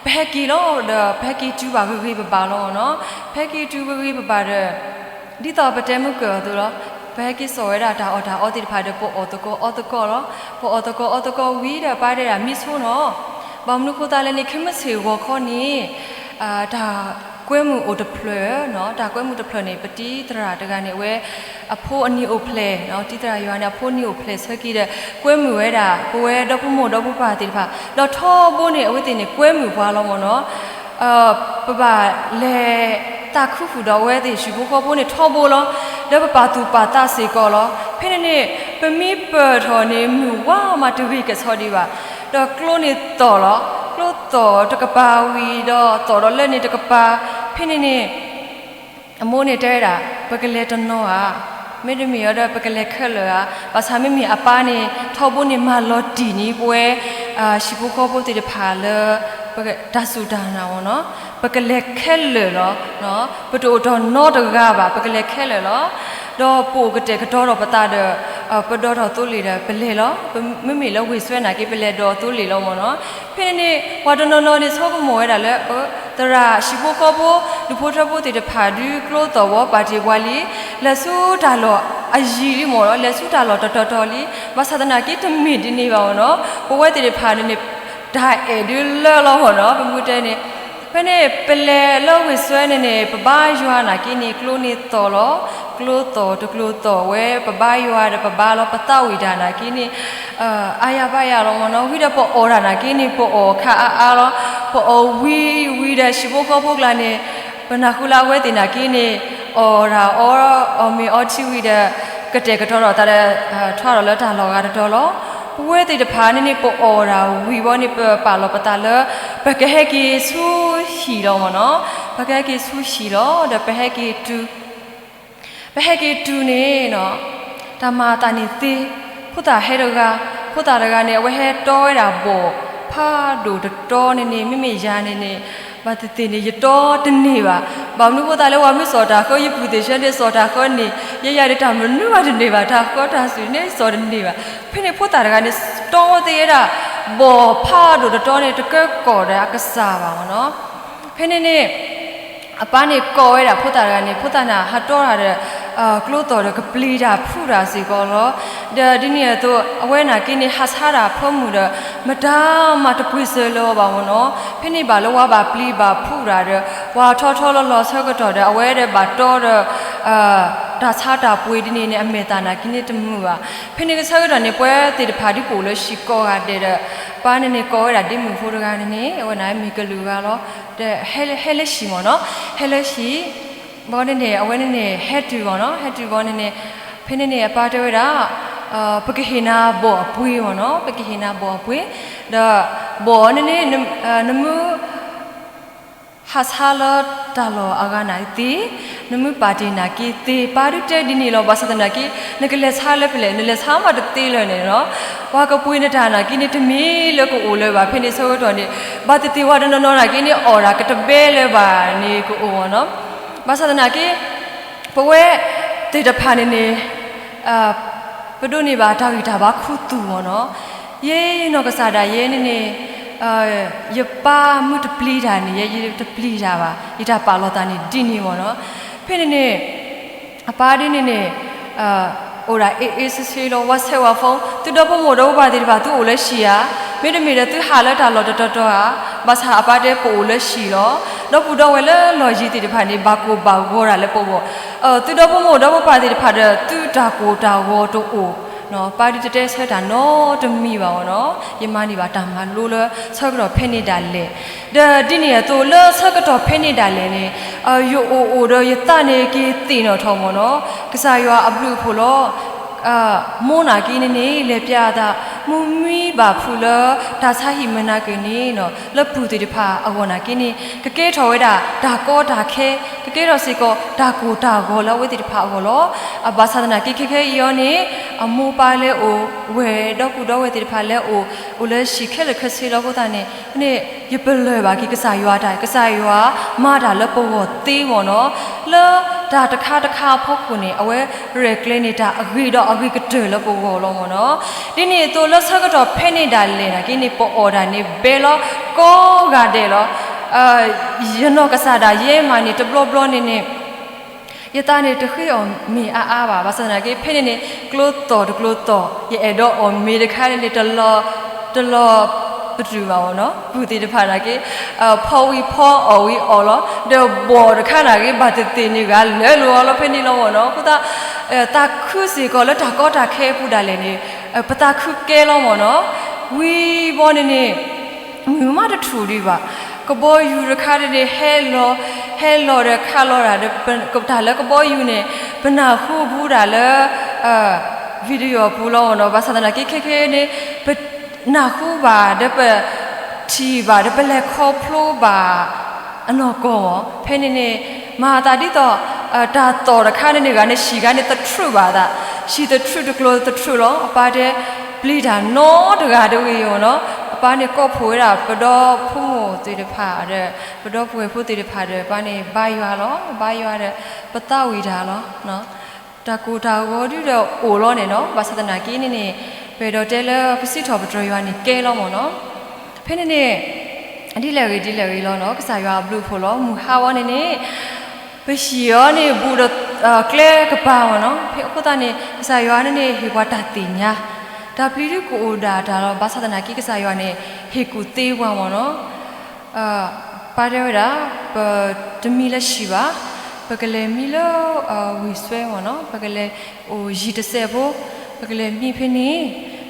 ပဟဲက့ၤလီၤဒီး ပဟဲက့ၤတုၤဘၣ်ဂ့ၤဂ့ၤဘၣ်ဘၣ်လီၤမၢ်နီၤ. ပဟဲက့ၤတုၤဂ့ၤဂ့ၤဘၣ်ဘၣ်ဒီး ဒ်သိးပတဲမုၢ်ကၢၢ်အသိးလီၤ. ပဟဲက့ၤစိာ်ဝဲဒၣ်တၢ်အီၣ်တၢ်အီသ့ၣ်တဖၣ်ဒီး ပအီၣ်သကိးအီသကိးလီၤ. ပအီၣ်သကိးအီသကိးဝံၤဒီး ပၢ်တဲဒၣ်မံဆိနီၤ. ဘၣ်မနုၤဃိသတးလဲၣ်န့ၣ် ခဲမုၢ်ဆ့ၣ်ဂီၤခီန့ၣ် တၢ်ကွဲမုာ်အိၣ်တဖျၢၣ်နီၤ, တၢ်ကွဲမုာ်တဖျၢၣ်န့ၣ် ပတံၤသရၣ်တဂၤန့ၣ် အဝဲ အဖိအနံၤအိၣ်ဖျဲၣ်, တံၤသရၣ်ယွၤန့ၣ် အဖိအနံၤအိၣ်ဖျဲၣ်ဆၢက့ၤဒီး ကွဲမုာ်ဝဲဒၣ် ပဝဲဒီဖိမိၢ်ဒီဖိပၢ်သ့ၣ်တဖၣ်, ဒီးထီဘိန့ၣ် အဝဲသ့ၣ်န့ၣ် ကွဲမုာ်ပှၤလီၤမၢ်နီၤ. ပဘၣ်လဲၤသးခုဃုာ်ဒီးအဝဲသ့ၣ်ဟံၣ်ဖိဃီဖိန့ၣ်ထီဘိလီၤ. ဒီးပပာ်သူၣ်ပာ်သးစ့ၢ်ကီးလီၤ. ဖဲန့ၣ်န့ၣ် ပမ့ၢ်ပၢၢ်ထီၣ်န့ၣ် မုၢ်ဝါမးတဂ့ၤကဲၣ်ဆိးဒံးဘၣ်. ဒီးကျိန့ၣ်သီၣ်လီၤ. ကျိသီၣ်တကပၤဝံၤဒီး သီၣ်ဒီးလၢန့ၣ်တကပၤ, ဖဲန့ၣ်န့ၣ် အမိၢ်န့ၣ်တဲဝဲဒၣ် ပကလဲၤတနီၤဧါ, မ့တမ့ၢ်ဒီး ပကလဲၤခဲလၢာ်ဧါ. ဘၣ်ဆၣ်မ့မ့ၢ်အပၢ်န့ၣ် ထီဘိန့ၣ်မၤလီၤတံၢ်န့ၢ်ပဝဲ ဟံၣ်ဖိဃီဖိသ့ၣ်တဖၣ်လၢ တၢ်စူၢ်တၢ်နာ်မၢ်နီၤ, ပကလဲၤခဲလၢာ်လီၤ. ပတအိၣ်တနီတဂၤဘၣ်, ပကလဲၤခဲလၢာ်လီၤ. ဒီးပအိၣ်ကတဲာ်ကတီၤဒီးပသးဒီး ပဒိးထီၣ်သိလ့ၣ်ဒီးပလဲၤလီၤ. မ့မ့ၢ်လၢဝ့ၢ်စွဲနာ်က့ ပလဲၤဒိးသိလ့ၣ်လီၤမၢ်နီၤ. ဖဲန့ၣ်န့ၣ် ပှၤတနီၤနီၤန့ၣ် ဆိကမိၣ်ဝဲဒၣ်လၢ သရၣ်ဟံၣ်ဖိဃီဖိ ဒူၣ်ဖိထၢဖိသ့ၣ်တဖၣ်ဒုးကျိသီၣ်ဝီပာ်တ့ၢ်ပှၤလံ, လဲၤဆူတၢ်လီၢ် အယံာ်လံမ့ၢ်နီၤ, လဲၤဆူတၢ်လီၢ်တတီၤတီၤလံ. ဘၣ်ဆၣ်သနာ်က့တမ့ၢ်ဒ်န့ၣ်ဘၣ်မ့ၢ်နီၤ, ပဝဲသ့ၣ်တဖၣ်န့ၣ်န့ၣ် တၢ်အဲၣ်ဒုးလၢလီၤမ့ၢ်နီၤ, ပမ့ၢ်တဲန့ၣ်, ဖဲန့ၣ် ပလဲၤလၢဝ့ၢ်စွဲန့ၣ်န့ၣ် ပဘါယွၤနာ်က့န့ၣ် ကျိန့ၣ်သီၣ်လီၤ, ကျိသီၣ်တကျိသီၣ်ဝဲ ပဘါယွၤဒီးပဘါလီၤ ပသးဝံၣ်တၢ်နာ်က့န့ၣ် အါယၤဘၣ်ယၤလီၤမ့ၢ်နီၤ, ဝံၤဒီးပအီၣ်တၢ်နာ်က့န့ၣ် ပအီၣ်ခါအါအါလီၤ, ပအီၣ်ဝံၤဝံၤဒီး ဟံၣ်ဖိဃီဖိကျါန့ၣ် ပနၢ်ဟူလၢအဝဲသ့ၣ်နာ်က့န့ၣ် အီၣ်တၢ်အီ အီၣ်မ့ၤအီထံဝံၤဒီး ကတဲာ်ကတီၤထီၣ်သးဒီး ထွါထီၣ်လၢတၢ်လီၢ်ဂၤတတီၤလီၤ. ပဝဲသ့ၣ်တဖၣ်န့ၣ်န့ၣ် ပအီၣ်တၢ်ဝံၤဘီန့ၣ် ပပာ်လီၤပသးလၢ ပကဟဲက့ၤဆူဟံၣ်လီၤမ့ၢ်နီၤ, ပကဟဲက့ၤဆူဟံၣ်လီၤ ဒီးပဟဲက့ၤတုၤ ပဟဲက့ၤတုၤန့ၣ်နီၤ, တၢ်မၤအသးန့ၣ်သ့, ဖိသၣ်ဟဲတဂၤ, ဖိသၣ်တဂၤန့ၣ် အဝဲဟဲတီဝဲဒၣ်ဘီၣ်ဖးဒိၣ်တတီၤန့ၣ်န့ၣ် မ့မ့ၢ်ယၤန့ၣ်န့ၣ် ဘၣ်သ့ၣ်သ့ၣ်န့ၣ် ယတီတန့ၢ်ဘၣ်. ဘၣ်မနုၤဖိသၣ်လၢပှၤမ့ၢ်စိာ်တၢ်ဃၢ ယပုၢ်သ့ၣ်ဆၢန့ၣ် စိာ်တၢ်ဃၢန့ၣ် ယဲယၤဒီး တၢ်မနုၤဘၣ်တန့ၢ်ဘၣ်, တၢ်ဃၢတၢ်စူၤန့ၣ် စိာ်တန့ၢ်ဘၣ်. ဖဲန့ၣ်ဖိသၣ်တဂၤန့ၣ် တီသ့ဝဲဒၣ် ဘီၣ်ဖးဒိၣ်တတီၤန့ၣ် တကဲကီၢ်ဒီးအကစၢ်ဘၣ်မ့ၢ်နီၤ. ဖဲန့ၣ်န့ၣ် အပၢ်န့ၣ်ကိးဝဲဒၣ်ဖိသၣ်တဂၤန့ၣ် ဖိသၣ်န့ၣ် ဟးတီတၢ်ဒီး ကျိသီၣ်ဒီးကပျံၤတၢ်ဖုးတၢ်စ့ၢ်ကီးလီၤ. ဒီးဒ်န့ၣ်အသိး အဝဲနာ်က့န့ၣ် ဟးဆါတၢ်ဖၢမုၢ်ဒီး မတၤမးတပှ့ၤစၢၤလၢၤအီၤဘၣ်မ့ၢ်နီၤ. ဖဲန့ၣ်ဘၣ်လၢပှၤဘၣ်ပျံၤဘၣ်ဖုးတၢ်ဒီး ပှၤထီထီလီၤလီၤဆၢကတီၢ်ဒီး အဝဲဒီးဘၣ်တီဒီး တၢ်ဆါတၢ်ပှ့ၤဒ်န့ၣ်န့ၣ် အမဲာ်သၣ်နာ်က့န့ၣ်တမုာ်ဘၣ်. ဖဲန့ၣ်ကဆၢကတီၢ်န့ၣ် ပဝဲသ့ၣ်တဖၣ်ဒ်ပအိၣ်လၢဟံၣ်ကိးဂၤဒဲးဒီး ပၢ်န့ၣ်န့ၣ်ကိးဝဲဒၣ်ဒ့မုၣ်ဖိတဂၤန့ၣ်န့ၣ် အဝဲန့ၣ်မ့ၢ်ကလုာ်ဂၤလီၤ. ဒီးဟဲလၢဟံၣ်မ့ၢ်နီၤ, ဟဲလၢဟံၣ် ဘီန့ၣ်န့ၣ် အဝဲန့ၣ်န့ၣ် ဟဲတုၤမ့ၢ်နီၤ, ဟဲတုၤဘီန့ၣ်န့ၣ် ဖဲန့ၣ်န့ၣ် အပၢ်တဲဝဲဒၣ် ပကဟ့ၣ်နၤဘီၣ်အပှ့ၤမ့ၢ်နီၤ, ပကဟ့ၣ်နၤဘီၣ်အပှ့ၤ, ဒီးဘီၣ်န့ၣ်န့ၣ် နမ့ၢ် ဟးဆါလၢတၢ်လီၢ်အဂၤနာ်က့သ့, နမ့ၢ်ပာ်တ့ၢ်နာ်က့သ့, ပၢ်ဒုးတဲဒ်န့ၣ်လီၤ. ဘၣ်ဆၣ်သနာ်က့ နကလဲၤဆါလၢဖဲလဲၣ်, နလဲၤဆါမးတသ့လၢၤန့ၣ်နီၤ, ပှၤကပှ့ၤနတၢ်နာ်က့န့ၣ် တမ့ၢ်လၢကအိၣ်လၢၤဘၣ်. ဖဲန့ၣ်ဆၢကတီၢ်န့ၣ် ဘၣ်သ့ၣ်သ့ၣ်ပှၤတနီၤနီၤနာ်က့န့ၣ် အီၣ်တၢ်ကတဘဲလၢၤဘၣ်န့ၣ်ကအိၣ်မ့ၢ်နီၤ. ဘၣ်ဆၣ်သနာ်က့ ပဝဲသ့ၣ်တဖၣ်န့ၣ်န့ၣ် ပဒိးန့ၢ်ဘၣ်တၢ်ဂံၢ်တၢ်ဘါခူသူၣ်မ့ၢ်နီၤ, ယဲယနီၢ်ကစၢ်ဒၣ်ယဲန့ၣ်န့ၣ် ယပၢ်မ့ၢ်တပျံၤတၢ်န့ၣ် ယဲယတပျံၤတၢ်ဘၣ်, ယတၢ်ပာ်လီၤသးန့ၣ်ဒ်န့ၣ်မ့ၢ်နီၤ. ဖဲန့ၣ်န့ၣ် အပၢ်ဒ်န့ၣ်န့ၣ် အိၣ်ဒၣ်အ့ၣ်အ့ၣ်ဆ့ဆ့လီၤ. ဝါဆဲးဝါဖီ သုဒီဖိမိၢ်ဒီဖိပၢ်သ့ၣ်တဖၣ် သုအိၣ်လၢဟံၣ်ဧါ, မ့တမ့ၢ်ဒီးသုဟးလၢတၢ်လီၢ်တတီၤတီၤဧါ. ဘၣ်ဆၣ်အပၢ်တဲပအိၣ်လၢဟံၣ်လီၤ. ဒီပုၢ်ဒီဝဲၢ်လၢလီၢ်ယံၤသ့ၣ်တဖၣ်န့ၣ် ဘၣ်ကိၢ်ဘၣ်ဂီၤတၢ်လၢပဂီၢ်, သုဒီဖိမိၢ်ဒီဖိပၢ်သ့ၣ်တဖၣ်ဒီး သုတၢ်ကိၢ်တၢ်ဂီၤတအိၣ် ပၢ်ဒုးတတဲဆၢတၢ်နီတမံၤဘၣ်မ့ၢ်နီၤ, ယမၤန့ၢ်ဘၣ်တၢ်မၤလိလၢဆၢကတီၢ်ဖဲန့ၣ်ဒၣ်လဲာ်, ဒီးဒ်န့ၣ်အသိးလၢဆၢကတီၢ်ဖဲန့ၣ်ဒၣ်လဲာ်န့ၣ် ယအိၣ်အိၣ်ဒီးယသးန့ၣ်က့ၤသ့ၣ်နီၣ်ထီၣ်မ့ၢ်နီၤ, ကစၢ်ယွၤအဘျုးအဖှိၣ်လီၤ. မိၢ်နာ်က့န့ၣ်န့ၣ် လဲၤပျးအသး မုၢ်မံဘၣ်ဖုးလၢတၢ်ဆါဟံၣ်မုၢ်နၤက့ၤန့ၣ်နီၤ, လၢပုၢ်သ့ၣ်တဖၣ်အဂီၢ်နာ်က့န့ၣ် ကကဲထီၣ်ဝဲဒၣ်တၢ်ကီတၢ်ခဲ, ကကဲထီၣ်စ့ၢ်ကီးတၢ်ကိၢ်တၢ်ဂီၤလၢအဝဲသ့ၣ်တဖၣ်အဂီၢ်လီၤ. ဘၣ်ဆၣ်သနာ်က့ခဲခဲအံၤအီၤန့ၣ် အမိၢ်ပၢ်လဲၤအိၣ်ဝဲ ဒီပုၢ်ဒီဝဲၢ်သ့ၣ်တဖၣ်လဲၤအိၣ် အိၣ်လၢဟံၣ်ခဲလၢာ်ခဲဆ့လီၤအဃိသတးန့ၣ် န့ၣ် ယပလၢၢ်ဘၣ်က့ၤကစၢ်ယွၤတၢ်, ကစၢ်ယွၤမၤတၢ်လၢပဂီၢ်သ့မ့ၢ်နီၤ, လၢတၢ်တခါတခါအဖီခိၣ်န့ၣ် အဝဲရဲၣ်ကျဲၤန့ၢ်တၢ်အဂ့ၤဒီးအဂ့ၤကတၢၢ်လၢပဂီၢ်လီၤမ့ၢ်နီၤ. ဒ်န့ၣ်အသိးလၢဆၢကတီၢ်ဖဲန့ၣ်ဒၣ်လဲာ်နာ်က့န့ၣ် ပအီၣ်တၢ်န့ၣ်ဘဲလီၤကိးဂၤဒဲးလီၤ. ယနီၢ်ကစၢ်ဒၣ်ယဲမးန့ၣ် တဘျီဘျီန့ၣ်န့ၣ် ယသးန့ၣ်တဃ့အီၣ်မ့ၤအါအါဘၣ်. ဘၣ်ဆၣ်သနာ်က့ ဖဲန့ၣ်န့ၣ် ကျိသီၣ်တကျိသီၣ် ယအဲၣ်ဒိးအီၣ်မ့ၤတခါန့ၣ်န့ၣ် တလီၤ တလီၤပတုာ်ဘၣ်မ့ၢ်နီၤ. ပုၢ်သ့ၣ်တဖၣ်နာ်က့ ဖီဝံၤဖီ အီၣ်ဝံၤအီၣ်လီၤ. ဒီးဘီၣ်တခါနာ်က့ ဘၣ်သ့ၣ်သ့ၣ်န့ၣ် ဂၤလၢာ်လိာ်အီၤလီၤ ဖဲန့ၣ်လီၤမ့ၢ်နီၤ. အဃိသတး သးခုစ့ၢ်ကီးလၢတၢ်ကီတၢ်ခဲအပူၤဒၣ်လဲာ်န့ၣ် ပသးခုကဲလီၤမ့ၢ်နီၤ. ဝံၤဘီန့ၣ်န့ၣ် မုၢ်မးတထူၣ်ဒံးဘၣ်. ကဘီယူၤတခါန့ၣ်န့ၣ် ဟဲလီၤ ဟဲလီၤဒီးခးလီၤတၢ်ဒီး တၢ်လၢကဘီယူၤန့ၣ် ပနၢ်ဟူဘူးတၢ်လၢ video အပူၤလီၤမ့ၢ်နီၤ. ဘၣ်ဆၣ်သနာ်က့ ခဲခဲန့ၣ် ပနၢ်ဟူဘၣ်ဒီးပထံၣ်ဘၣ်ဒီး ပလဲၤခီဖျိဘၣ်အနီၢ်ကီၢ်မ့ၢ် ဖဲန့ၣ်န့ၣ် မၤအသးဒ်သိး တၢ်သီၣ်တခါန့ၣ်န့ၣ် ဂၤန့ၣ်ဟံၣ်ဂၤန့ၣ် သထြုးဘၣ်အသး, ဟံၣ်သထြုးတကျိၤသထြုးလီၤ. အပၢ်တဲ ပျံၤတၢ်နီတဂၤတဂ့ၤမ့ၢ်နီၤ. အပၢ်န့ၣ်ကိးဖှိၣ်ဝဲဒၣ် ပဒီဖိမိၢ်သ့ၣ်တဖၣ်ဒီး ပဒီပုၢ်ဝဲၢ်ဖိသ့ၣ်တဖၣ်ဒီး ပၢ်န့ၣ်ဘါယွၤလီၤ, ဘါယွၤဒီး ပသးဝံၣ်တၢ်လီၤ. တၢ်ကိၢ်တၢ်ဂီၤဒုဒီးအိၣ်လီၤန့ၣ်နီၤ. ဘၣ်ဆၣ်သနာ်က့န့ၣ်န့ၣ် ပအဲၣ်ဒိးတဲလၢပစံးထီၣ်ပတြၢၤယွၤန့ၣ်ကဲလီၤမ့ၢ်နီၤ. ဖဲန့ၣ်န့ၣ် ဒ်လဲၣ်ဂ့ၤဒ်လဲၣ်ဂ့ၤလီၤနီၤ, ကစၢ်ယွၤအဘျုးအဖှိၣ်လီၤ. မုၢ်ဟါဝဲန့ၣ်န့ၣ် ပဟံၣ်အီၤန့ၣ် ဘူးဒီး ကျဲကပၤမ့ၢ်နီၤ. ဖဲအဃိသတးန့ၣ် ကစၢ်ယွၤန့ၣ်န့ၣ် ဟ့ၣ်ပှၤတၢ်သ့ၣ်ညါ, တၢ်ပျံၤဒုကအိၣ်ဒၣ်တၢ်လီၤ. ဘၣ်ဆၣ်သနာ်က့ ကစၢ်ယွၤန့ၣ် ဟ့ၣ်ကူၣ်သ့ပှၤမ့ၢ်နီၤ. ပၢ်တဲဝဲဒၣ် ပတမံလၢဟံၣ်ဘၣ်, ပကလဲၤမံလၢဝ့ၢ်စွဲမ့ၢ်နီၤ. ပကလဲၤအိၣ်ယံၤတစဲးဖိ, ပကလဲၤမံဖဲန့ၣ်,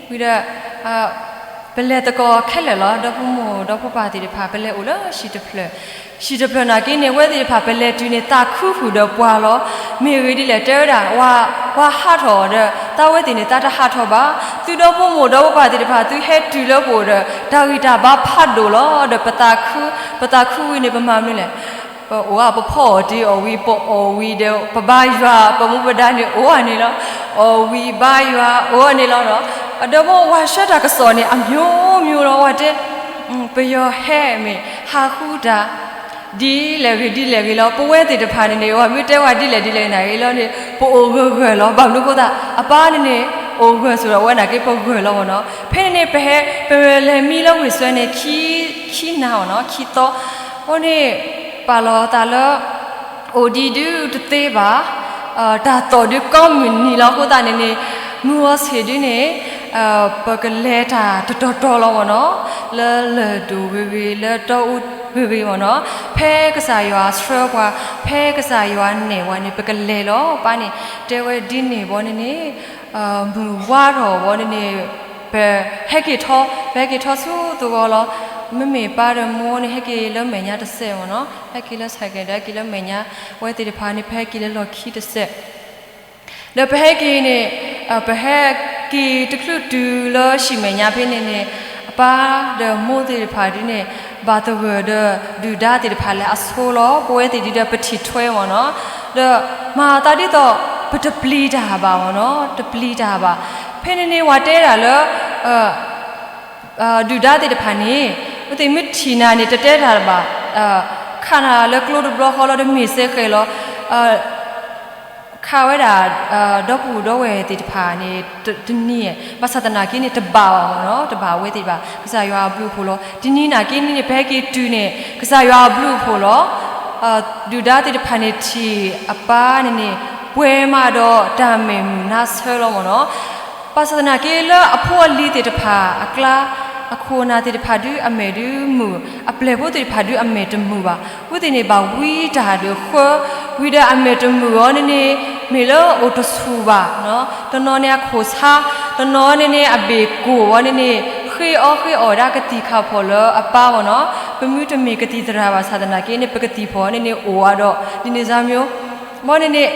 ဝံၤဒီး ပလဲၤသကိးခဲလၢာ်လီၤ. ဒီဖိမိၢ်ဒီဖိပၢ်သ့ၣ်တဖၣ် ပလဲၤအိၣ်လၢဟံၣ်တဖျၢၣ်, ဟံၣ်တဖျၢၣ်နာ်က့န့ၣ် အဝဲသ့ၣ်တဖၣ် ပလဲၤတုၤန့ၣ် သးခုဃုာ်ဒီးပှၤလီၤ. မ့ၢ်ဂ့ၢ်ဒ်လဲၣ် တဲဝဲဒၣ် ပှၤဟးထီၣ်ဒီး သးဝဲသ့ၣ်န့ၣ် သးတဟးထီၣ်ဘၣ်. သုဒီဖိမိၢ်ဒီဖိပၢ်သ့ၣ်တဖၣ် သုဟဲတုၤလၢပအိၣ်ဒီး တၢ်ဂံၢ်တၢ်ဘါဖးဒိၣ်လီၤ. ဒီးပသးခု, ပသးခုဝံၤန့ၣ် ပမၤမနုၤလဲၣ်. ပအိၣ်ဧါ, ပဖီအီၣ်တ့ၢ်အီၣ်ဝံၤ ပအီၣ်ဝံၤဒီး ပဘါယွၤ, ပမူပဒါန့ၣ်အိၣ်ဧါန့ၣ်လီၤ. အီၣ်ဝံၤဘါယွၤအိၣ်ဧါန့ၣ်လီၤ. ဒီးပဝၤဆှၢတၢ်ကစီၣ်န့ၣ် အမျိုးမျိုးလီၤ. ဝၤတဲ ပယီၤဟဲမ့ၢ်ဟးဃုတၢ် ဒ်လဲၣ်ဂ့ၤဒ်လဲၣ်ဂ့ၤလီၤ. ပဝဲသ့ၣ်တဖၣ်န့ၣ်န့ၣ် ပှၤမ့ၢ်တဲဝဲဒ်လဲၣ်ဒ်လဲၣ်နာ်ဂ့ၤလီၤန့ၣ် ပအိၣ်ဂၢၢ်ဂၢၢ်လီၤ. ဘၣ်မနုၤအဃိသတး အပၢ်န့ၣ်န့ၣ် အိၣ်ဂၢၢ်ဆိးဒီးဝဲနာ်က့ ပဂၢၢ်လီၤမ့ၢ်နီၤ. ဖဲန့ၣ်န့ၣ် ပဟဲ ပလဲၤမံလၢဝ့ၢ်စွဲန့ၣ် ခံနၤမ့ၢ်နီၤ, ခံသီ, အဃိန့ၣ် ပာ်လီၤသးလၢ အိၣ်ဒံးဒုတသ့ဘၣ်, တၢ်သီၣ်ဒုကီမုၢ်နံၤလီၤ. အဃိသတးန့ၣ်န့ၣ် မုၢ်ဂီၤဆ့ၣ်ဒုန့ၣ် ပကလဲၤတၢ်တတီၤတီၤလီၤမ့ၢ်နီၤ, လၢလၢၢ်ဒိၣ်ဂ့ၤဂ့ၤ လၢတီအူဂ့ၤဂ့ၤမ့ၢ်နီၤ, ဖဲကစၢ်ယွၤဆှၢပှၤ, ဖဲကစၢ်ယွၤနဲၣ်ပှၤန့ၣ် ပကလဲၤလီၤ. ပၢ်န့ၣ် တဲဝဲဒ်န့ၣ်ဘီန့ၣ်န့ၣ် မုၢ်ဝါထီၣ်ဘီန့ၣ်န့ၣ် ပဟဲက့ၤထီ, ပဟဲက့ၤထီဆူသဝီလီၤ. မ့မ့ၢ်ပၢ်ဒီးမိၢ်န့ၣ် ဟဲက့ၤလၢမဲာ်ညါတစဲးမ့ၢ်နီၤ, ဟဲက့ၤလၢဆဲးကဲးဒီး ဟဲက့ၤလၢမဲာ်ညါ, အဝဲသ့ၣ်တဖၣ်န့ၣ် ပဟဲက့ၤလၢလီၢ်ခံတစဲး ဒီးပဟဲက့ၤန့ၣ် ပဟဲက့ၤတချုးတုၤလၢဟံၣ်မဲာ်ညါဖဲန့ၣ်န့ၣ် အပၢ်ဒီးမိၢ်သ့ၣ်တဖၣ်ဒုန့ၣ် ဘၣ်သဂၢၢ်ဒီးဒုၣ်ဒါသ့ၣ်တဖၣ်လၢအဆိလီၤ. ပဝဲသ့ၣ်ဒုဒီးပထံၣ်ထွဲမ့ၢ်နီၤ, ဒီးမၤသးဒ်သိး ပတပျံၤတၢ်ဘၣ်မ့ၢ်နီၤ, တပျံၤတၢ်ဘၣ်. ဖဲန့ၣ်န့ၣ် ဝၤတဲဒၣ်လၢ ဒုၣ်ဒါသ့ၣ်တဖၣ်န့ၣ် အဝဲသ့ၣ်မ့ၢ်ထံၣ်နၤန့ၣ် တတဲတၢ်ဘၣ်, ခးနၤလၢကျိတဘျီဃီလီၤ, တမ့ၢ်စဲဃဲၤလီၤ. ခးဝဲဒၣ် ဒီပုၢ်ဒီဝဲၢ်သ့ၣ်တဖၣ်န့ၣ် တနံၤ, ဘၣ်ဆၣ်သနာ်က့န့ၣ် တဘၣ်အီၤမ့ၢ်နီၤ, တဘၣ်အဝဲသ့ၣ်ဘၣ်, ကစၢ်ယွၤအဘျုးအဖှိၣ်လီၤ. တနံၤနာ်က့န့ၣ်န့ၣ် ပဟဲက့ၤတုၤန့ၣ် ကစၢ်ယွၤအဘျုးအဖှိၣ်လီၤ. ဒုၣ်ဒါသ့ၣ်တဖၣ်န့ၣ်ထံၣ်အပၢ်န့ၣ်န့ၣ် ပှဲၤမးဒီးတၢ်မဲာ်မုာ်နါဆၢလီၤမ့ၢ်နီၤ. ဘၣ်ဆၣ်သနာ်က့လၢအဖိအလံၤသ့ၣ်တဖၣ်အကျါ, အခိၣ်အနၢ်သ့ၣ်တဖၣ်ဒုအမဲာ်ဒုမုာ်, အပျဲၢ်ဖိသ့ၣ်တဖၣ်ဒုအမဲာ်တမုာ်ဘၣ်. အဝဲသ့ၣ်န့ၣ်ဘၣ်ဝံတၢ်ဒီးဃၢ, ဝံဒီးအမဲာ်တမုာ်အီၤန့ၣ်န့ၣ် မ့ၢ်လၢအိၣ်တဆူၣ်ဘၣ်, တနီၤန့ၣ်အခိၣ်ဆါ, တနီၤန့ၣ်န့ၣ် အဘ့ၣ်ကိၢ်ဝဲန့ၣ်န့ၣ် ဃ့အီၣ်ဃ့အီၣ်ဒၣ်ကသံၣ်ခၣ်ဖီၣ်လၢအပၢ်မ့ၢ်နီၤ. ပမ့ၢ်တမ့ၢ်ကသံၣ်သရၣ်ဘၣ်ဆၣ်သနာ်က့န့ၣ် ပကသံၣ်ဖီၣ်န့ၣ်န့ၣ် အိၣ်ဝဲဒီး ဒ်န့ၣ်စၢ်မ့ၢ် ဘီန့ၣ်န့ၣ်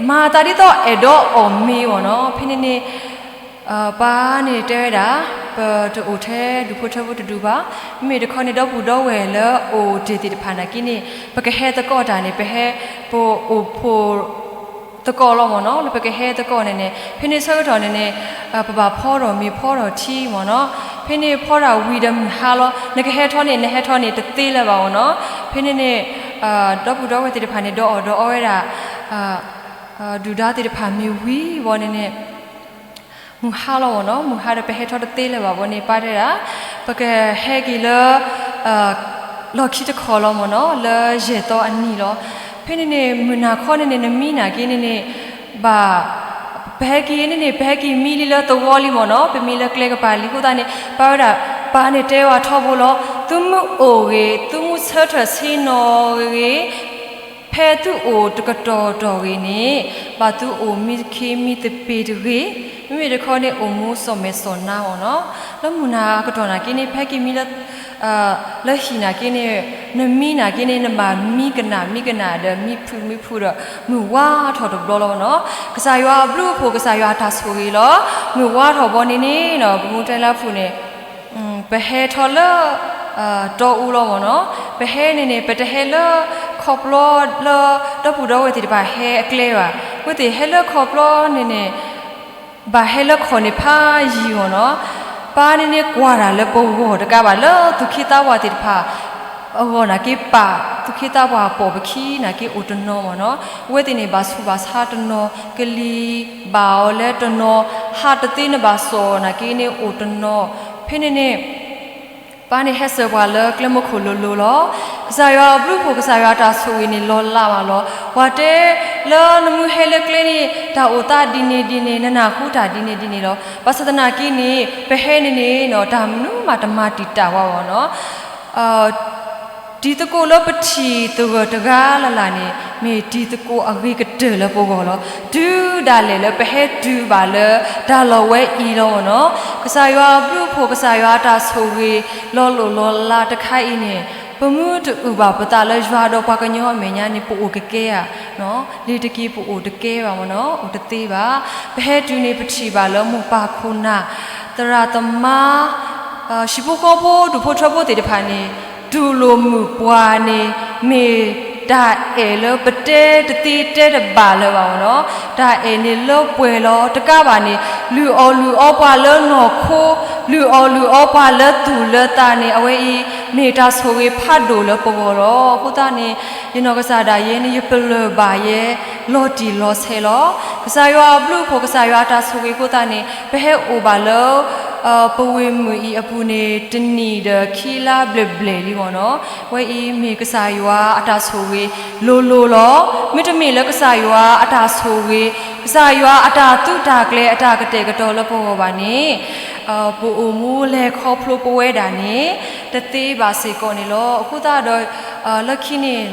မၤသးဒ်သိးအဲၣ်ဒိးအီၣ်မ့ၤမ့ၢ်နီၤ. ဖဲန့ၣ်န့ၣ် ပၢ်န့ၣ်တဲဝဲဒၣ် ပတအိၣ်ထဲဒူၣ်ဖိထၢဖိတဒူၣ်ဘၣ်. မ့မ့ၢ်တခီန့ၣ် ဒီပုၢ်ဒီဝဲၢ်လၢအိၣ်တ့ၢ်သ့ၣ်တဖၣ်နာ်က့န့ၣ် ပကဟဲသကိးတၢ်န့ၣ် ပဟဲ ပအိၣ်ဖှိၣ်သကိးလီၤမ့ၢ်နီၤ. လၢပကဟဲသကိးန့ၣ်န့ၣ် ဖဲန့ၣ်ဆၢကတီၢ်န့ၣ်န့ၣ် ပဘၣ်ဖီထီၣ်မ့ၤဖီထီၣ်ထံမ့ၢ်နီၤ. ဖဲန့ၣ်ဖီတၢ်ဝံၤဒီးမုၢ်ဟါလီၤ. နကဟဲထီၣ်န့ၣ် နဟဲထီၣ်န့ၣ် တသ့လၢၤဘၣ်မ့ၢ်နီၤ. ဖဲန့ၣ်န့ၣ် ဒီပုၢ်ဒီဝဲၢ်သ့ၣ်တဖၣ်န့ၣ် ဒီးအီၣ်ဒီးအီဝဲဒၣ် ဒုၣ်ဒါသ့ၣ်တဖၣ်မ့ၢ်ဝံၤဘီန့ၣ်န့ၣ် မုၢ်ဟါလီၤမ့ၢ်နီၤ. မုၢ်ဟါဒီးပဟဲထီၣ်တသ့လၢၤဘၣ်ဘီန့ၣ် ပၢ်တဲဒၣ် ပကဟဲက့ၤလၢ လီၢ်ခံတခီလီၤမ့ၢ်နီၤ လၢယဲၢ်သီအနံၤလီၤ. ဖဲန့ၣ်န့ၣ် မုၢ်နၤခီန့ၣ်န့ၣ် နမံနာ်က့န့ၣ်န့ၣ် ဘၣ် ပဟဲက့ၤန့ၣ်န့ၣ် ပဟဲက့ၤမံလံလၢသဝီလံမ့ၢ်နီၤ. ပမံလၢကျဲကပၤလံအဃိသတးန့ၣ် ပၢ်ဝဲဒၣ် ပၢ်န့ၣ်တဲဝဲထီဘိလီၤ. သုမုၢ်အိၣ်ဂ့ၤ သုမုၢ်ဆၢထၢၣ်ဆ့ၣ်နီၤဂ့ၤဂ့ၤ ဖဲသုအိၣ်တကတီၢ်ကတီၢ်ဂ့ၤန့ၣ် ဘၣ်သုအိၣ်မံခ့မံသပ့ၤတဂ့ၤ. မ့မ့ၢ်တခီန့ၣ် အိၣ်မူစီၣ်မဲာ်စီၣ်နါမ့ၢ်နီၤ. လၢမုၢ်နၤအကတီၢ်နာ်က့န့ၣ် ပဟဲက့ၤမံလၢ လၢဟံၣ်နာ်က့န့ၣ် နမံနာ်က့န့ၣ် နဘၣ်မံကနၣ်မံကနၣ်ဒီး မံဖုးမံဖုးဒီး မုၢ်ဝါထီၣ်တဘျီလီၤမ့ၢ်နီၤ. ကစၢ်ယွၤအဘျုးအဖှိၣ် ကစၢ်ယွၤအတၢ်ဆိၣ်ဂ့ၤလီၤ. မုၢ်ဝါထီၣ်ဘီန့ၣ်န့ၣ်နီၤ ပမူတဲလၢဖုၣ်န့ၣ် ပဟဲထီၣ်လၢ တီအူလီၤမ့ၢ်နီၤ. ပဟဲန့ၣ်န့ၣ် ပတဟဲလၢခီဖျိလၢ ဒီပုၢ်ဒီဝဲၢ်သ့ၣ်တဖၣ်ဟဲအကျဲဘၣ်. အဝဲသ့ၣ်ဟဲလၢခီဖျိန့ၣ်န့ၣ် ဘၣ်ဟဲလၢခီၣ်န့ၣ်ဖးယံာ်မ့ၢ်နီၤ. ပၢ်န့ၣ်န့ၣ်ကွၢ်တၢ်လၢပဂီၢ်တကးဘၣ် လၢသူၣ်က့သးပှၢ်သ့ၣ်တဖၣ် အဂီၢ်နာ်က့ ပာ်သူၣ်က့သးပှၢ်ပိာ်ပခံနာ်က့အိၣ်တနီၤမ့ၢ်နီၤ. အဝဲသ့ၣ်န့ၣ် ဘၣ်ဆူးဘၣ်ဆါတနီၤ ကလံၤဘၣ်အီၤလၢတနီၤ ဟးတသ့နဘၣ်စီၣ်နာ်က့န့ၣ်အိၣ်တနီၤ. ဖဲန့ၣ်န့ၣ် ပၢ်န့ၣ်ဟဲစၢၤပှၤလၢကျဲမုၢ်ခိၣ်လိၤလိၤလီၤ. ကစၢ်ယွၤအဘျုးအဖှိၣ် ကစၢ်ယွၤအတၢ်ဆိၣ်ဂ့ၤန့ၣ် လီၤလးဘၣ်လီၤ. ပှၤတဲလၢနမုၢ်ဟဲလၢကျဲန့ၣ် တၢ်အိၣ်သးဒ်န့ၣ်ဒ်န့ၣ် နနၢ်ဟူတၢ်ဒ်န့ၣ်ဒ်န့ၣ်လီၤ. ဘၣ်ဆၣ်သနာ်က့န့ၣ် ပဟဲန့ၣ်န့ၣ် တၢ်မနုၤမးတမၤတံာ်တာ်ဝဲဘၣ်နီၤ. တံၤသကိးလၢပထံၣ်သဂၢၢ်တဂၤလၢ်လၢ်န့ၣ် မ့ၢ်တံၤသကိးအဂ့ၤကတၢၢ်လၢပဂီၢ်လီၤ. တုၤဒၣ်လဲာ်လၢပဟဲတုၤဘၣ်လၢတၢ်လီၢ်ဝဲအံၤလီၤနီၤ. ကစၢ်ယွၤအဘျုးအဖှိၣ် ကစၢ်ယွၤအတၢ်ဆိၣ်ဂ့ၤ လီၤလိၢ်လီၤလးတခါအံၤန့ၣ် ပမ့ၢ်တအုၣ်ဘၣ်ပသးလၢယွၤဒီးပှၤကညီအမဲာ်ညါန့ၣ် ပအိၣ်ကကဲဧါ. လံၤတက့ၢ် ပအိၣ်တကဲဘၣ်မ့ၢ်နီၤ, အိၣ်တသ့ဘၣ်. ပဟဲတုၤန့ၣ် ပထံၣ်ဘၣ်လၢမိၢ်ပၢ်ခိၣ်နၢ် သရၣ်သမါ ဟံၣ်ဖိဃီဖိ ဒူၣ်ဖိထၢဖိသ့ၣ်တဖၣ်န့ၣ် တူၢ်လိာ်မုာ်ပှၤန့ၣ် မ့ၢ်တၢ်အဲၣ်လၢပတဲတသ့တဲတဘၣ်လၢၤဘၣ်မ့ၢ်နီၤ. တၢ်အဲၣ်န့ၣ်လၢပှဲၤလီၤ. တကးဘၣ်န့ၣ် လုၢ်အီၣ်လုၢ်အီပှၤလၢနီၢ်ခိ, လုၢ်အီၣ်လုၢ်အီပှၤလၢသူၣ်လၢသးန့ၣ် အဝဲအံၤ မ့ၢ်တၢ်ဆိၣ်ဂ့ၤဖးဒိၣ်လၢပဂီၢ်လီၤ. အဃိသတးန့ၣ် ယနီၢ်ကစၢ်ဒၣ်ယဲန့ၣ် ယပလၢၢ်ဘၣ်ယဲ လီၤတံၢ်လီၤဆဲးလီၤ. ကစၢ်ယွၤအဘျုးအဖှိၣ် ကစၢ်ယွၤအတၢ်ဆိၣ်ဂ့ၤအဃိသတးန့ၣ် ပဟဲအိၣ်ဘၣ်လၢ ပဝ့ၢ်မုၢ်အံၤအပူၤန့ၣ် တနံၣ်ဒီးခံလါဘျဲၣ်ဘျဲၣ်လံမ့ၢ်နီၤ. ဝဲအံၤမ့ၢ်ကစၢ်ယွၤအတၢ်ဆိၣ်ဂ့ၤလိၤလိၤလီၤ. မ့တမ့ၢ်လၢကစၢ်ယွၤအတၢ်ဆိၣ်ဂ့ၤ, ကစၢ်ယွၤအတၢ်သုးတၢ်ကျဲၤ အတၢ်ကတဲာ်ကတီၤလၢပဂီၢ်ဘၣ်န့ၣ် ပအိၣ်မူလဲၤခီဖျိပဝဲဒၣ်န့ၣ် တသ့ဘၣ်စ့ၢ်ကီးန့ၣ်လီၤ. အဃိသတးဒီး လၢခံန့ၣ်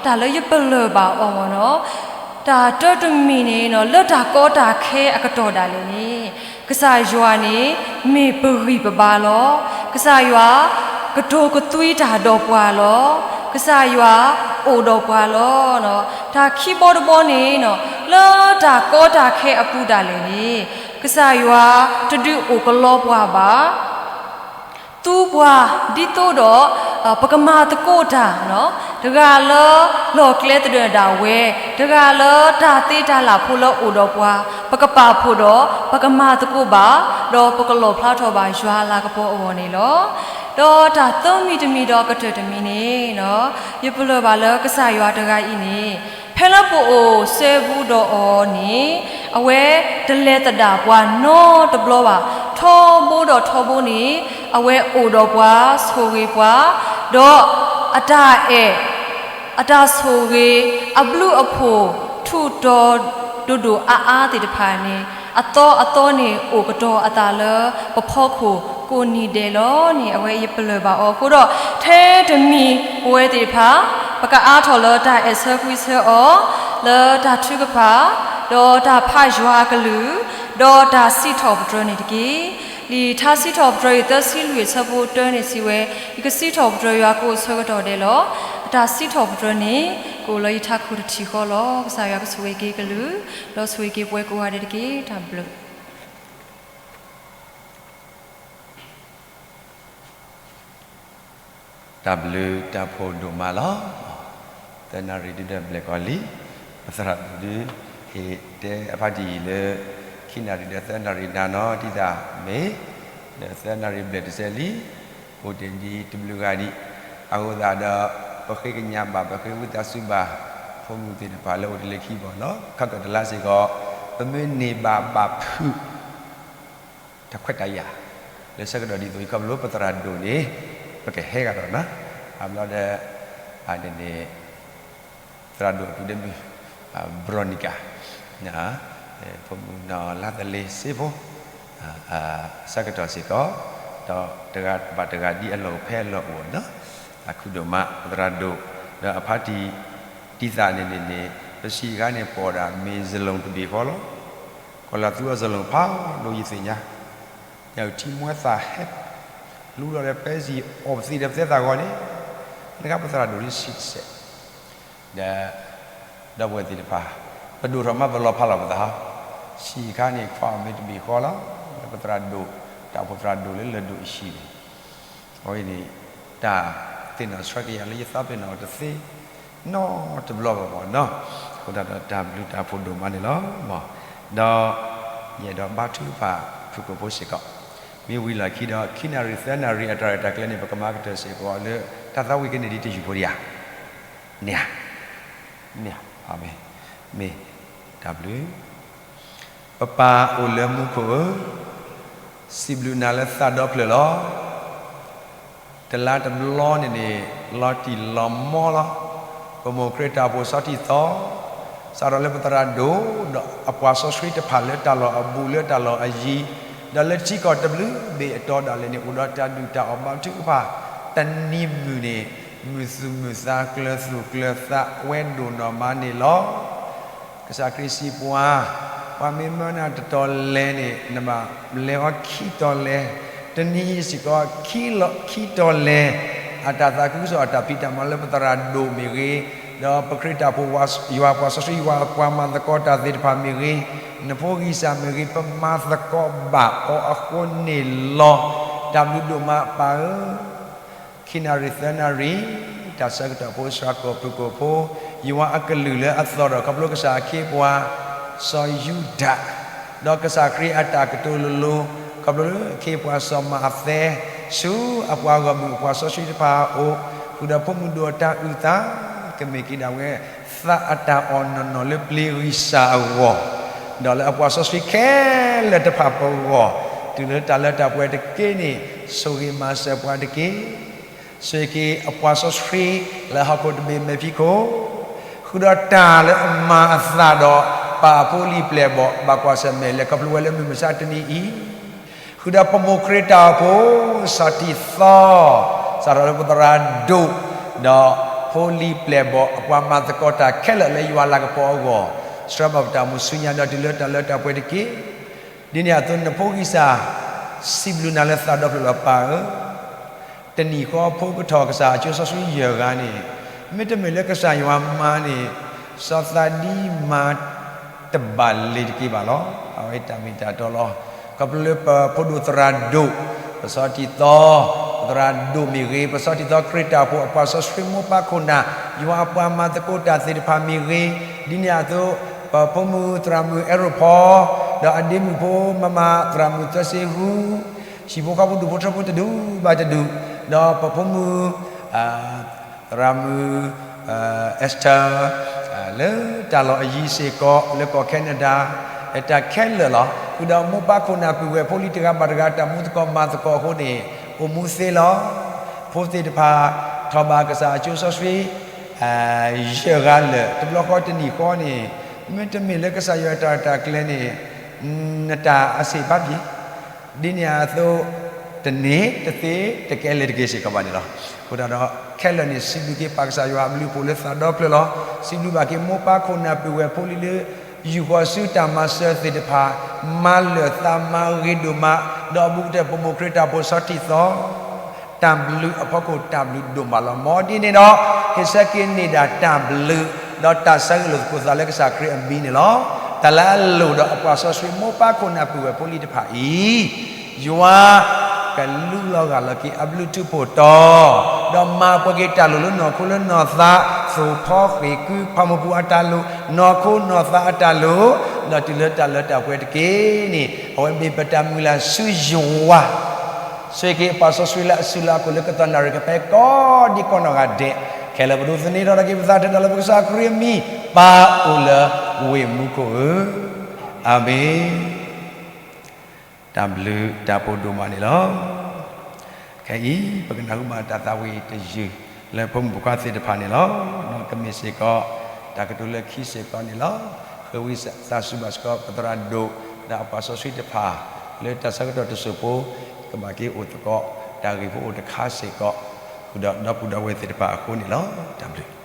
တၢ်လၢယပလၢၢ်ဘၣ်အီၤမ့ၢ်နီၤ, တၢ်တၢတမံၤန့ၣ် လၢတၢ်ကီတၢ်ခဲအကတီၢ်ဒၣ်လဲာ်န့ၣ် ကစၢ်ယွၤန့ၣ် မ့ၢ်ပဂံၢ်ပဘါလီၤ. ကစၢ်ယွၤ ကတိၤကသွံတၢ်ဒီးပှၤလီၤ. ကစၢ်ယွၤအိၣ်ဒီးပှၤလီၤ. တၢ်ခံဘီတဘီန့ၣ် လၢတၢ်ကီတၢ်ခဲအပူၤဒၣ်လဲာ်န့ၣ် ကစၢ်ယွၤတဒုးအိၣ်ကလီပှၤဘၣ်. သူပှၤဒ်သိးဒီး ပကမၤသကိးတၢ်, တဂၤလၢလီၢ်ကျဲသဒၢးဒၣ်ဝဲ, တဂၤလၢတၢ်သ့တၢ်လၢ်ဖိလၢအိၣ်ဒီးပှၤ, ပကပာ်ဖှိၣ်ဒီး ပကမၤသကိးဘၣ်, ဒီးပကလီၣ်ဖျါထီၣ်ဘၣ်ယွၤအလၤကပီၤအဂီၢ်န့ၣ်လီၤ. ဒီးတၢ်သၢမံၤတမံၤဒီးအကတၢၢ်တမံၤန့ၣ် ယပလၢၢ်ဘၣ်လၢကစၢ်ယွၤတဂၤအံၤန့ၣ် ဖဲလၢပအိၣ်စဲဘူးဒီးအီၤန့ၣ် အဝဲတလဲၤသဒၣ်ပှၤနီတဘျီဘၣ်. ထီဘိဒီးထီဘိန့ၣ် အဝဲအိၣ်ဒီးပှၤ ဆိၣ်ဂ့ၤပှၤ, ဒီးအတၢ်အဲၣ် အတၢ်ဆိၣ်ဂ့ၤ အဘျုးအဖှိၣ် ထူးတီၤဒိၣ်ဒိၣ်အါအါသ့ၣ်တဖၣ်န့ၣ် အသီအသီန့ၣ် အိၣ်ကတီၤအသးလၢပဖီခိၣ်ကိးနံၤဒဲးလီၤန့ၣ် အဝဲယပလၢၢ်ဘၣ်အီၤ. အဃိဒီး ထဲတမံၤပဝဲသ့ၣ်တဖၣ် ပကအါထီၣ်လၢတၢ်အဲၣ်ဆၢကွံဆၢအီၤ လၢတၢ်ထုကဖၣ် ဒီးတၢ်ဖးယွၤအကလုၢ် ဒီးတၢ်စံးထီၣ်ပတြၢၤန့ၣ်တက့ၢ်. လံာ်ထါစံးထီၣ်ပတြၢၤ ယသၢဆံလွံၢ်အဆၢဖိတၢန့ၣ်စံးဝဲ, ယကစံးထီၣ်ပတြၢၤယွၤကိးဆၢကတီၢ်ဒဲးလီၤ. အတၢ်စံးထီၣ်ပတြၢၤန့ၣ် ကအိၣ်လၢယထးခိၣ်တထံၣ်ဃီလီၤ. ကစၢ်ယွၤကဆိၣ်ဂ့ၤက့ၤကလုၢ် ဒီးဆိၣ်ဂ့ၤက့ၤပဝဲကိးဂၤဒဲးတက့ၢ်. တၢ်ဘျုး တၢ်ဘျုးတၢ်ဖှိၣ်ဒိၣ်မးလီၤ. သၢနၣ်ရံၣ်ဒုဒီးဘျဲၣ်ကီးလံ, ပသရၣ်ဒိၣ်ဒု ဟ့ၣ်တဲအဖါတံၢ်လၢ ခံနၣ်ရံၣ်ဒီးသၢနၣ်ရံၣ်နၤနီၤ ဒ်သိးမ့ၢ် ဒီးသၢနၣ်ရံၣ်ဘျဲၣ်တစဲးလံ, အိၣ်တ့ၢ်ဒ်တဘျုးဂၤဒံး, အဃိသတးဒီး ပဃ့ကညးဘၣ် ပဃ့ဝံသးစူၤဘၣ် ဖိမုၣ်သ့ၣ်တဖၣ်လၢအိၣ်တ့ၢ်လၢခံဘီနီၤ ခီကတလါစ့ၢ်ကီး ပမ့ၢ်န့ၢ်ဘၣ်ဘၣ်ဖုး တၢ်ခွဲးတၢ်ယာ် လၢဆၢကတီၢ်ဒ်သိးအံၤ ခီဖျိပသရၣ်ဒိၣ်န့ၣ် ပကဟဲဂၤဒီးနီၤ, အဘျီဒီး အန့ၣ်န့ၣ် သရၣ်ဒိၣ်အပုၢ်ဒီမုၣ် ဘြီနံၤကၤ ဖိမုၣ်နီၢ်လါသလ့ၤစ့ဖိ ဆၢကတီၢ်စ့ၢ်ကီး ဒီးတဂၤဘၣ်တဂၤဒ်အလီၢ်အိၣ်ဖဲအလီၢ်အိၣ်နီၤ, တၢ်ခုဒိၣ်မး ပသရၣ်ဒိၣ် ဒီးအဖါတံၢ် ဒ်သိးန့ၣ်န့ၣ်န့ၣ် ပဆံးအခါန့ၣ် ပိာ်ဒၣ်မ့ၢ်စလိၣ်တဘ့ၣ်ဃီလီၤ. ကီၢ်လၢသူအစလိၣ်ဖးဒိၣ်ယသ့ၣ်ညါ, ညၣ်အုၣ်ထံမွဲသၣ်ဟဲ လူလီၤဒီးပဲစံၣ်အီၣ်ပသံဒီးပသဲသးဂီၤန့ၣ်, နကပသရၣ်ဒိၣ်လံဆံးတစဲး, ဒီး ဒီပုၢ်ဝဲၢ်သ့ၣ်တဖၣ် ပဒိၣ်ထီၣ်မးပလီၤဖးလီၤပသး, ဆံးအခါန့ၣ် ခွါအီၣ်မ့ၢ်တဘ့ၣ်ဃီလီၤ, ပသရၣ်ဒိၣ် တၢ်အိၣ်ဖှိၣ်သရၣ်ဒိၣ်လၢလၢၢ်ဒိၣ်အဟံၣ်န့ၣ် အဝဲန့ၣ် တၢ်သ့ၣ်နီၣ်ဆှၢက့ၤယၤလၢယသးပ့ၤနီၣ်တသ့ နီတဘျီဘၣ်မ့ၢ်နီၤ, အဃိသတးဒီးတၢ်ဘျုးတၢ်ဖှိၣ်ဒိၣ်မးန့ၣ်လီၤ. ဒီး ယအဲၣ်ဒိးဘါထုကဖၣ်ဖုၣ်ကိာ်ဖိစ့ၢ်ကီး, မ့ၢ်ဝံၤလီၢ်ခံဒီး ခံနၣ်ရံၣ်သၢနၣ်ရံၣ်အတၢ်ရဲၣ်တၢ်ကျဲၤန့ၣ် ပကမၤကတၢၢ်စ့ၢ်ကီးလၢ တၢ်သးဝံၣ်ကန့ၢ်ဒ်တယုၢ်ဖိတယၤ န့ၣ်ဧါ, န့ၣ်ဧါ, မ့ၢ် တၢ်ဘျုး ပပၢ်အိၣ်လၢမူခိၣ်ဧၢ, စံးဘျုးနၤလၢသးဒီဖျၢၣ်လီၤ. တလါတဘျီန့ၣ်န့ၣ် လီၤတံၢ်လီၤမီလီၤ. ပမိၢ်ခရံာ်တၢ်အိၣ်ဖှိၣ်ဆီထံသီ စးထီၣ်လၢပသရၣ်ဒိၣ် ဒီးအပှၤစီဆှံတဖၣ်လၢတၢ်လီၢ်အဘူးလၢတၢ်လီၢ်အယံၤ, ဒီးလၢထံကီၢ်တဘျုးဘ့ၣ်အတီဒၣ်လဲာ်န့ၣ် အိၣ်ဒီးတၢ်ဒုၣ်တၢ်အီၣ်ဘါထုကဖၣ်, တနံၤမုၢ်န့ၣ် မုာ်သူၣ်မုာ်သး ကျၢၤသူၣ်ကျၢၤသး ဝဲဒိၣ်နီၢ်မးန့ၣ်လီၤ. ကစၢ်ခရံာ်စံးပှၤ, ပှၤမ့ၢ်မၢနၤတတီၤလဲၣ်န့ၣ် နဘၣ်လဲၤအီၤခံတီၤလဲၣ်, တနံၤအံၤစ့ၢ်ကီး ခံတီၤလဲၣ်. အတၢ်သးခုကစီၣ် အတၢ်ဖံးတၢ်မၤလၢပသရၣ်ဒိၣ်မ့ၢ်ဂ့ၤ, ဒီးပခရံာ်တၢ်အိၣ်ဖှိၣ် ယွၤပှၤစီဆှံ ယွၤပှၤမၤသကိးတၢ်သ့ၣ်တဖၣ်မ့ၢ်ဂ့ၤ, နဖိဂံၢ်စၢ်မ့ၢ်ဂ့ၤ, ပမၤသကိးဘၣ်အီၤအဃိန့ၣ်လီၤ. တၢ်ဘျုးဒိၣ်မးပၢ်ဧၢ ခံနၣ်ရံၣ်သၢနၣ်ရံၣ်, တၢ်ဆၢကတီၢ်ဖိ ဆှၢကိာ်ဖုၣ်ကိာ်ဖိ, ယွၤအကလုၢ်လၢအသီၣ်ထီၣ် ခီဖျိကစၢ်အခ့အပှၤ စီၤယူဒၤ, ဒီးကစၢ်ခရံာ်အတၢ်ကတိၤလိၤလိၤ ခီဖျိလၢအခ့အပှၤစီၤမၤအသဲ, ဆူအပှၤဂီၢ်မုၢ်အပှၤစီဆှံတဖၣ်အအိၣ်, ဃုာ်ဒီးဖိမုၣ်ဒိၣ်အတၢ်အုၣ်သး, ကမ့ၢ်က့ၤဒၣ်ဝဲ သးအတၢ်အီၣ်နီၢ်နီၢ်လၢပျ့ၤဂံၢ်စၢ်အဂီၢ်, ဒီးလၢအပှၤစီဆှံခဲလၢာ်တဖၣ်ပဂီၢ်, တုၤလၢတၢ်လၢတၢ်ပှဲၤတက့ၢ်န့ၣ် ဆိၣ်ဂ့ၤမၤစၢၤပှၤတက့ၢ်. ဆိၣ်ဂ့ၤက့ၤအပှၤစီဆှံလၢဟီၣ်ခိၣ်တဘ့ၣ်မဲာ်ဖံးခိၣ်, ဃုာ်ဒီးတၢ်လၢအမၤအသးဒီး ပၢ်အဖိလံၤပျဲၢ်ဘီၣ် ဘၣ်ကွၢ်ဆၢၣ်မဲာ်လဲၤခီဖျိဝဲလၢမုၢ်မဆါတနံၤအံၤ, ဃုာ်ဒီးပမိၢ်ခရံာ်တၢ်အိၣ်ဖှိၣ် ဆီၣ်တံၢ်သီ, စးထီၣ်လၢပသရၣ်ဒိၣ်, ဒီးဖိလံၤပျဲၢ်ဘီၣ် အပှၤမၤသကိးတၢ်ခဲလၢာ်လၢယွၤလၤကပီၤအဂီၢ်, ဆှၢဘၣ်ပတၢ်အိၣ်မူဆူညါဒီးတုၤလၢတၢ်လၢတၢ်ပှဲၤတက့ၢ်. ဒ်န့ၣ်အသိးနဖိဂံၢ်စၢ် စံးဘျုးနၤလၢသးဒီဖျၢၣ်လီၤပၢ်ဧၢ, တနံၤဃီဖိကထီၣ်ကစၢ်အကၠိစီဆှံယဲၢ်ဂၤန့ၣ်, မ့တမ့ၢ်လၢကစၢ်ယွၤမၤန့ၣ်, စီၤသးဒံမၤတဘၣ်လ့ၤတက့ၢ်ဘၣ်လီၤ. အဝဲတၢ်မ့ၢ်တၢ်တီလီၤ. ခီဖျိလၢပဖိဒိၣ်သရၣ်ဒိၣ်, ပဆီၣ်တံၢ်သီ, ပသရၣ်ဒိၣ်မ့ၢ်ဂ့ၤ, ပဆီၣ်တံၢ်သီခရံာ်တၢ်အိၣ်ဖှိၣ် အပှၤစီဆှံမိၢ်ပၢ်ခိၣ်နၢ်, ယွၤအပှၤမၤသကိးတၢ်သ့ၣ်တဖၣ်မ့ၢ်ဂ့ၤ, ဒ်န့ၣ်အသိး ပဖိမုၣ်သရၣ်မုၣ်အဲရိၣ်ဖီ, ဒီးအဒ့မုၣ်ဖိမၤမၤသရၣ်မုၣ်သၢဆံဃု, ဟံၣ်ဖိဃီဖိဒူၣ်ဖိထၢဖိတဒူၣ်ဘၣ်တဒူၣ်, ဒီးပဖိမုၣ် သရၣ်မုၣ် Esther လၢတၢ်လီၢ်အယံၤစ့ၢ်ကီး လၢကီၢ် Canada တၢ်ခဲလၢာ်လီၤ. ဃုာ်ဒီးမိၢ်ပၢ်ခိၣ်နၢ်ပုၢ်ဝဲၢ်ဖိလံၤတဂၤဘၣ်တဂၤ တၢ်မူသကိးမၤသကိးအဃိန့ၣ် အိၣ်မူသ့လီၤ. ဖိသ့ၣ်တဖၣ် ထီၣ်ဘၣ်ကစၢ်အကၠိစီဆှံ ယဲၢ်ဂၤလၢာ် တဘျီဃီတနံၤဃီန့ၣ်, မ့တမ့ၢ်လၢကစၢ်ယွၤတၢ်ရဲၣ်တၢ်ကျဲၤန့ၣ် နတၢ်အစ့ၣ်ဘၣ်ဘ့ၣ် ဒ်န့ၣ်အသိး တန့ၢ်တသ့တကဲလၢာ်တက့ၢ်စ့ၢ်ကီးဘၣ်န့ၣ်လီၤ. အဃိသတးဒီး ခဲလၢာ်န့ၣ် စံးဘျုးက့ၤပၢ်ကစၢ်ယွၤအဘျုးအဖှိၣ်လၢသးဒီဖျၢၣ်လီၤ. စံးဘျုးဘၣ်က့ၤမိၢ်ပၢ်ခိၣ်နၢ်ပုၢ်ဝဲၢ်ဖိလံၤလၢ ယူၢ်ဃီၤဆူတၢ်မၤစၢၤသ့ၣ်တဖၣ်, မၤလၢာ်သးမၤဂ့ၤဒိၣ်မး, ဒီးအဘူးကတၢၢ်ပမိၢ်ခရံာ်တၢ်အိၣ်ဖှိၣ်ဆီၣ်တံၢ်သီ တၢ်ဘျုးအဖီခိၣ်တၢ်ဘျုးဒိၣ်မးလီၤ. မ်ဒ်န့ၣ်ဒီး ဟ့ၣ်ဆၢက့ၤန့ၢ်ဒၣ်တၢ်ဘျုး ဒီးတၢ်ဆၢဂ့ၤလိာ်သကိးသးလၢကစၢ်ခရံာ်အမံၤန့ၣ်လီၤ. တၢ်လၢအလိၣ်ဒီးအပှၤစီဆှံမိၢ်ပၢ်ခိၣ်နၢ်ပုၢ်ဝဲၢ်ဖိလံၤတဖၣ်အံၤ, ယွၤ ကလူလီၤဂၢ်လီၤက့ၤအဘျုးထူးဖှိၣ်တီၤ, ဒီးမၤပှဲၤက့ၤတၢ်လိၣ်လၢနီၢ်ခိလၢနီၢ်သး, သိၣ်ဖီဃ့ၢ်ကု ဖးမူပူၤအတၢ်လိၣ်, နီၢ်ခိနီၢ်သးအတၢ်လိၣ်, ဒီးတုၤလၢတၢ်လၢတၢ်ပှဲၤတက့ၢ်န့ၣ် အဝဲမ့ၢ်ပတၢ်မုၢ်လၢ်ဆူယွၤ ဆိၣ်ဂ့ၤက့ၤပှၤစီဆှံလၢအစုလၢအခိၣ်လၢကသီၣ်နၣ်ရံၣ်ကပၤကိးဒံကိးနီၢ်ဂၤဒဲး, ခဲလၢာ်ပဒိးသန့ၤထီၣ်က့ၤပသးတၢ်ဒီးလၢပကစၢ်ခရံာ်အမံၤ, ပၢ်အိၣ်လၢဝ့ၢ်မူခိၣ်ဧၢ, အၤမ့ၣ်. တၢ်ဘျုးတၢ်ဖှိၣ်ဒိၣ်မးန့ၣ်လီၤ. ခဲအံၤ ပကနၢ်ဟူဘၣ်တၢ်သးဝံၣ်တယုၢ် လၢဖိမုၣ်ဖိခွါသ့ၣ်တဖၣ်န့ၣ်လီၤ. ဒီးကမ့ၢ်စ့ၢ်ကီး တၢ်ကတိၤလၢခံစ့ၢ်ကီးန့ၣ်လီၤ. ဃ့ဝံသးစူၤဘၣ်စ့ၢ်ကီး ပသရၣ်ဒိၣ် ဒီးအပှၤစီဆှံတဖၣ် လၢတၢ်ဆၢကတီၢ်တစိၢ်ဖိ ကဘၣ်က့ၤအိၣ်သကိး တၢ်ဂ့ၢ်ဖိအိၣ်တခါစ့ၢ်ကီး ဃုာ်ဒီးဒီပုၢ်ဒီဝဲၢ်သ့ၣ်တဖၣ်အဃိန့ၣ်လီၤ. တၢ်ဘျုး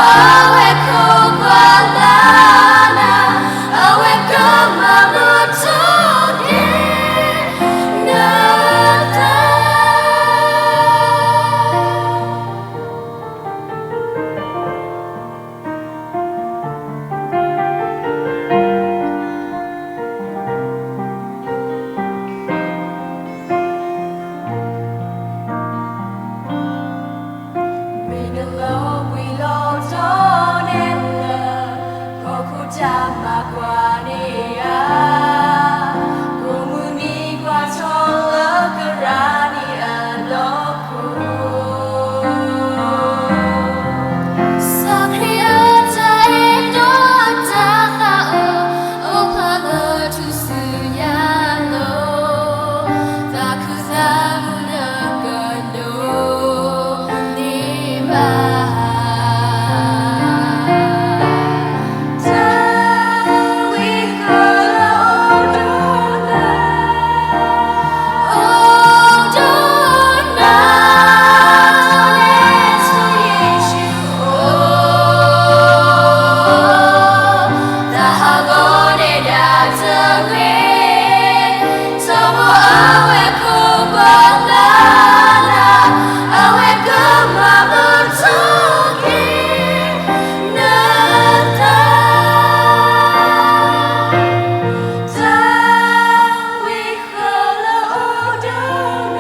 အဝဲခိးကွၢ်လၢ်နၤ, အဝဲကမၤမုာ်ထီၣ်က့ၤနသး. မ့ၢ်နလီၤဝံၤလီၤတီၤနဲၣ်လၢ ဟီၣ်ခိၣ်တၢ်မၤကွၢ်န့ၣ်ဧါ, ကိးမုၢ်နံၤကွၢ်ထီၣ်လၢကရၢန့ၣ်အလီၢ်ခိၣ် စီၤခရံာ်အတၢ်အဲၣ်ဒီးတၢ်သးအၢ, အိၣ်ဖျါလၢထူၣ်စုညါလီၤ, သးခုသးမုာ်လၢကဒိးန့ၢ်ဘၣ်. တၢ်ဝံဃီလၢအိၣ်ဒီးနၤ အိၣ်ဒီးနၤ, တၢ်ဆိၣ်ဂ့ၤဆိၣ်ဝါ တၢ်ဟးဂီၤန့ၢ်ဒၣ်တဂ့ၤ, ထီဘိအဝဲခိးကွၢ်လၢ်နၤ, အဝဲကမၤမုာ်ထီၣ်က့ၤနသး. တၢ်ဝံဃီလၢအိၣ်ဒီးနၤ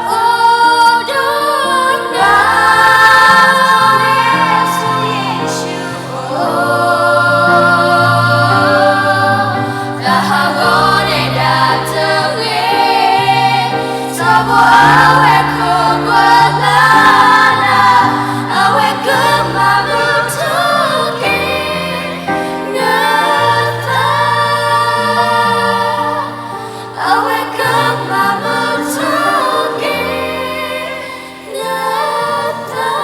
အိၣ်ဒီးနၤ, ဆိၣ်ဂ့ၤဆိၣ်ဝါ တၢ်ဟးဂီၤန့ၢ်ဒၣ်တဂ့ၤ, ထီဘိအဝဲခိးကွၢ်လၢ်နၤ, အဝဲကမၤမုာ်ထီၣ်က့ၤနသး. အဝဲကမၤမုာ်ထီၣ်က့ၤနသး.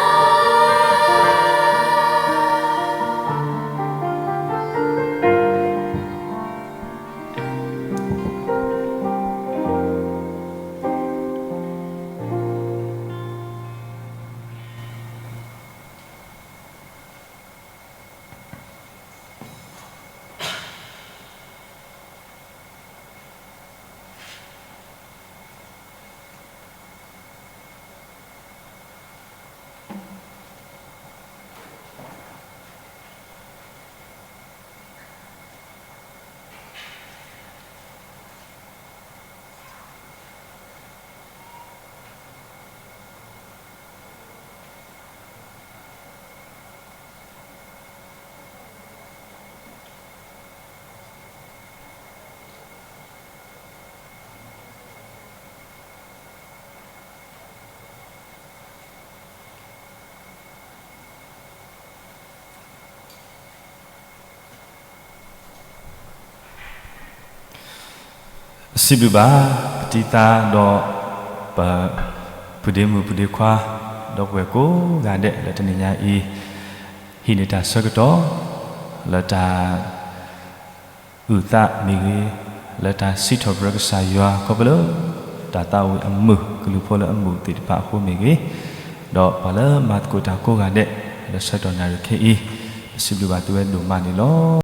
စံးဘျုးဘၣ် ပတံၤသါဒီး ပ ဖုဒ့မုၣ်ဖုဒ့ခွါ ဒီပုၢ်ဝဲၢ်ကိးဂၤဒဲးလၢတနံၤညါအံၤ ဟံးန့ၢ်တၢ်ဆၢကတီၢ် လၢတၢ် အုၣ်သးမ့ၢ်ဂ့ၤ, လၢတၢ်စံးထီၣ်ပတြၢၤကစၢ်ယွၤ ခီဖျိလၢ တၢ်သးဝံၣ်အမုာ် ကလုၢ်ဖိလၢအမုာ်သ့ၣ်တဖၣ်အဃိမ့ၢ်ဂ့ၤ, ဒီးပှၤလၢမၤသကိးတၢ်ကိးဂၤဒဲး လၢဆၢကတီၢ်နၣ်ရံၣ်ခဲအံၤ ပစံးဘျုးဘၣ်သုဝဲဒိၣ်မးန့ၣ်လီၤ.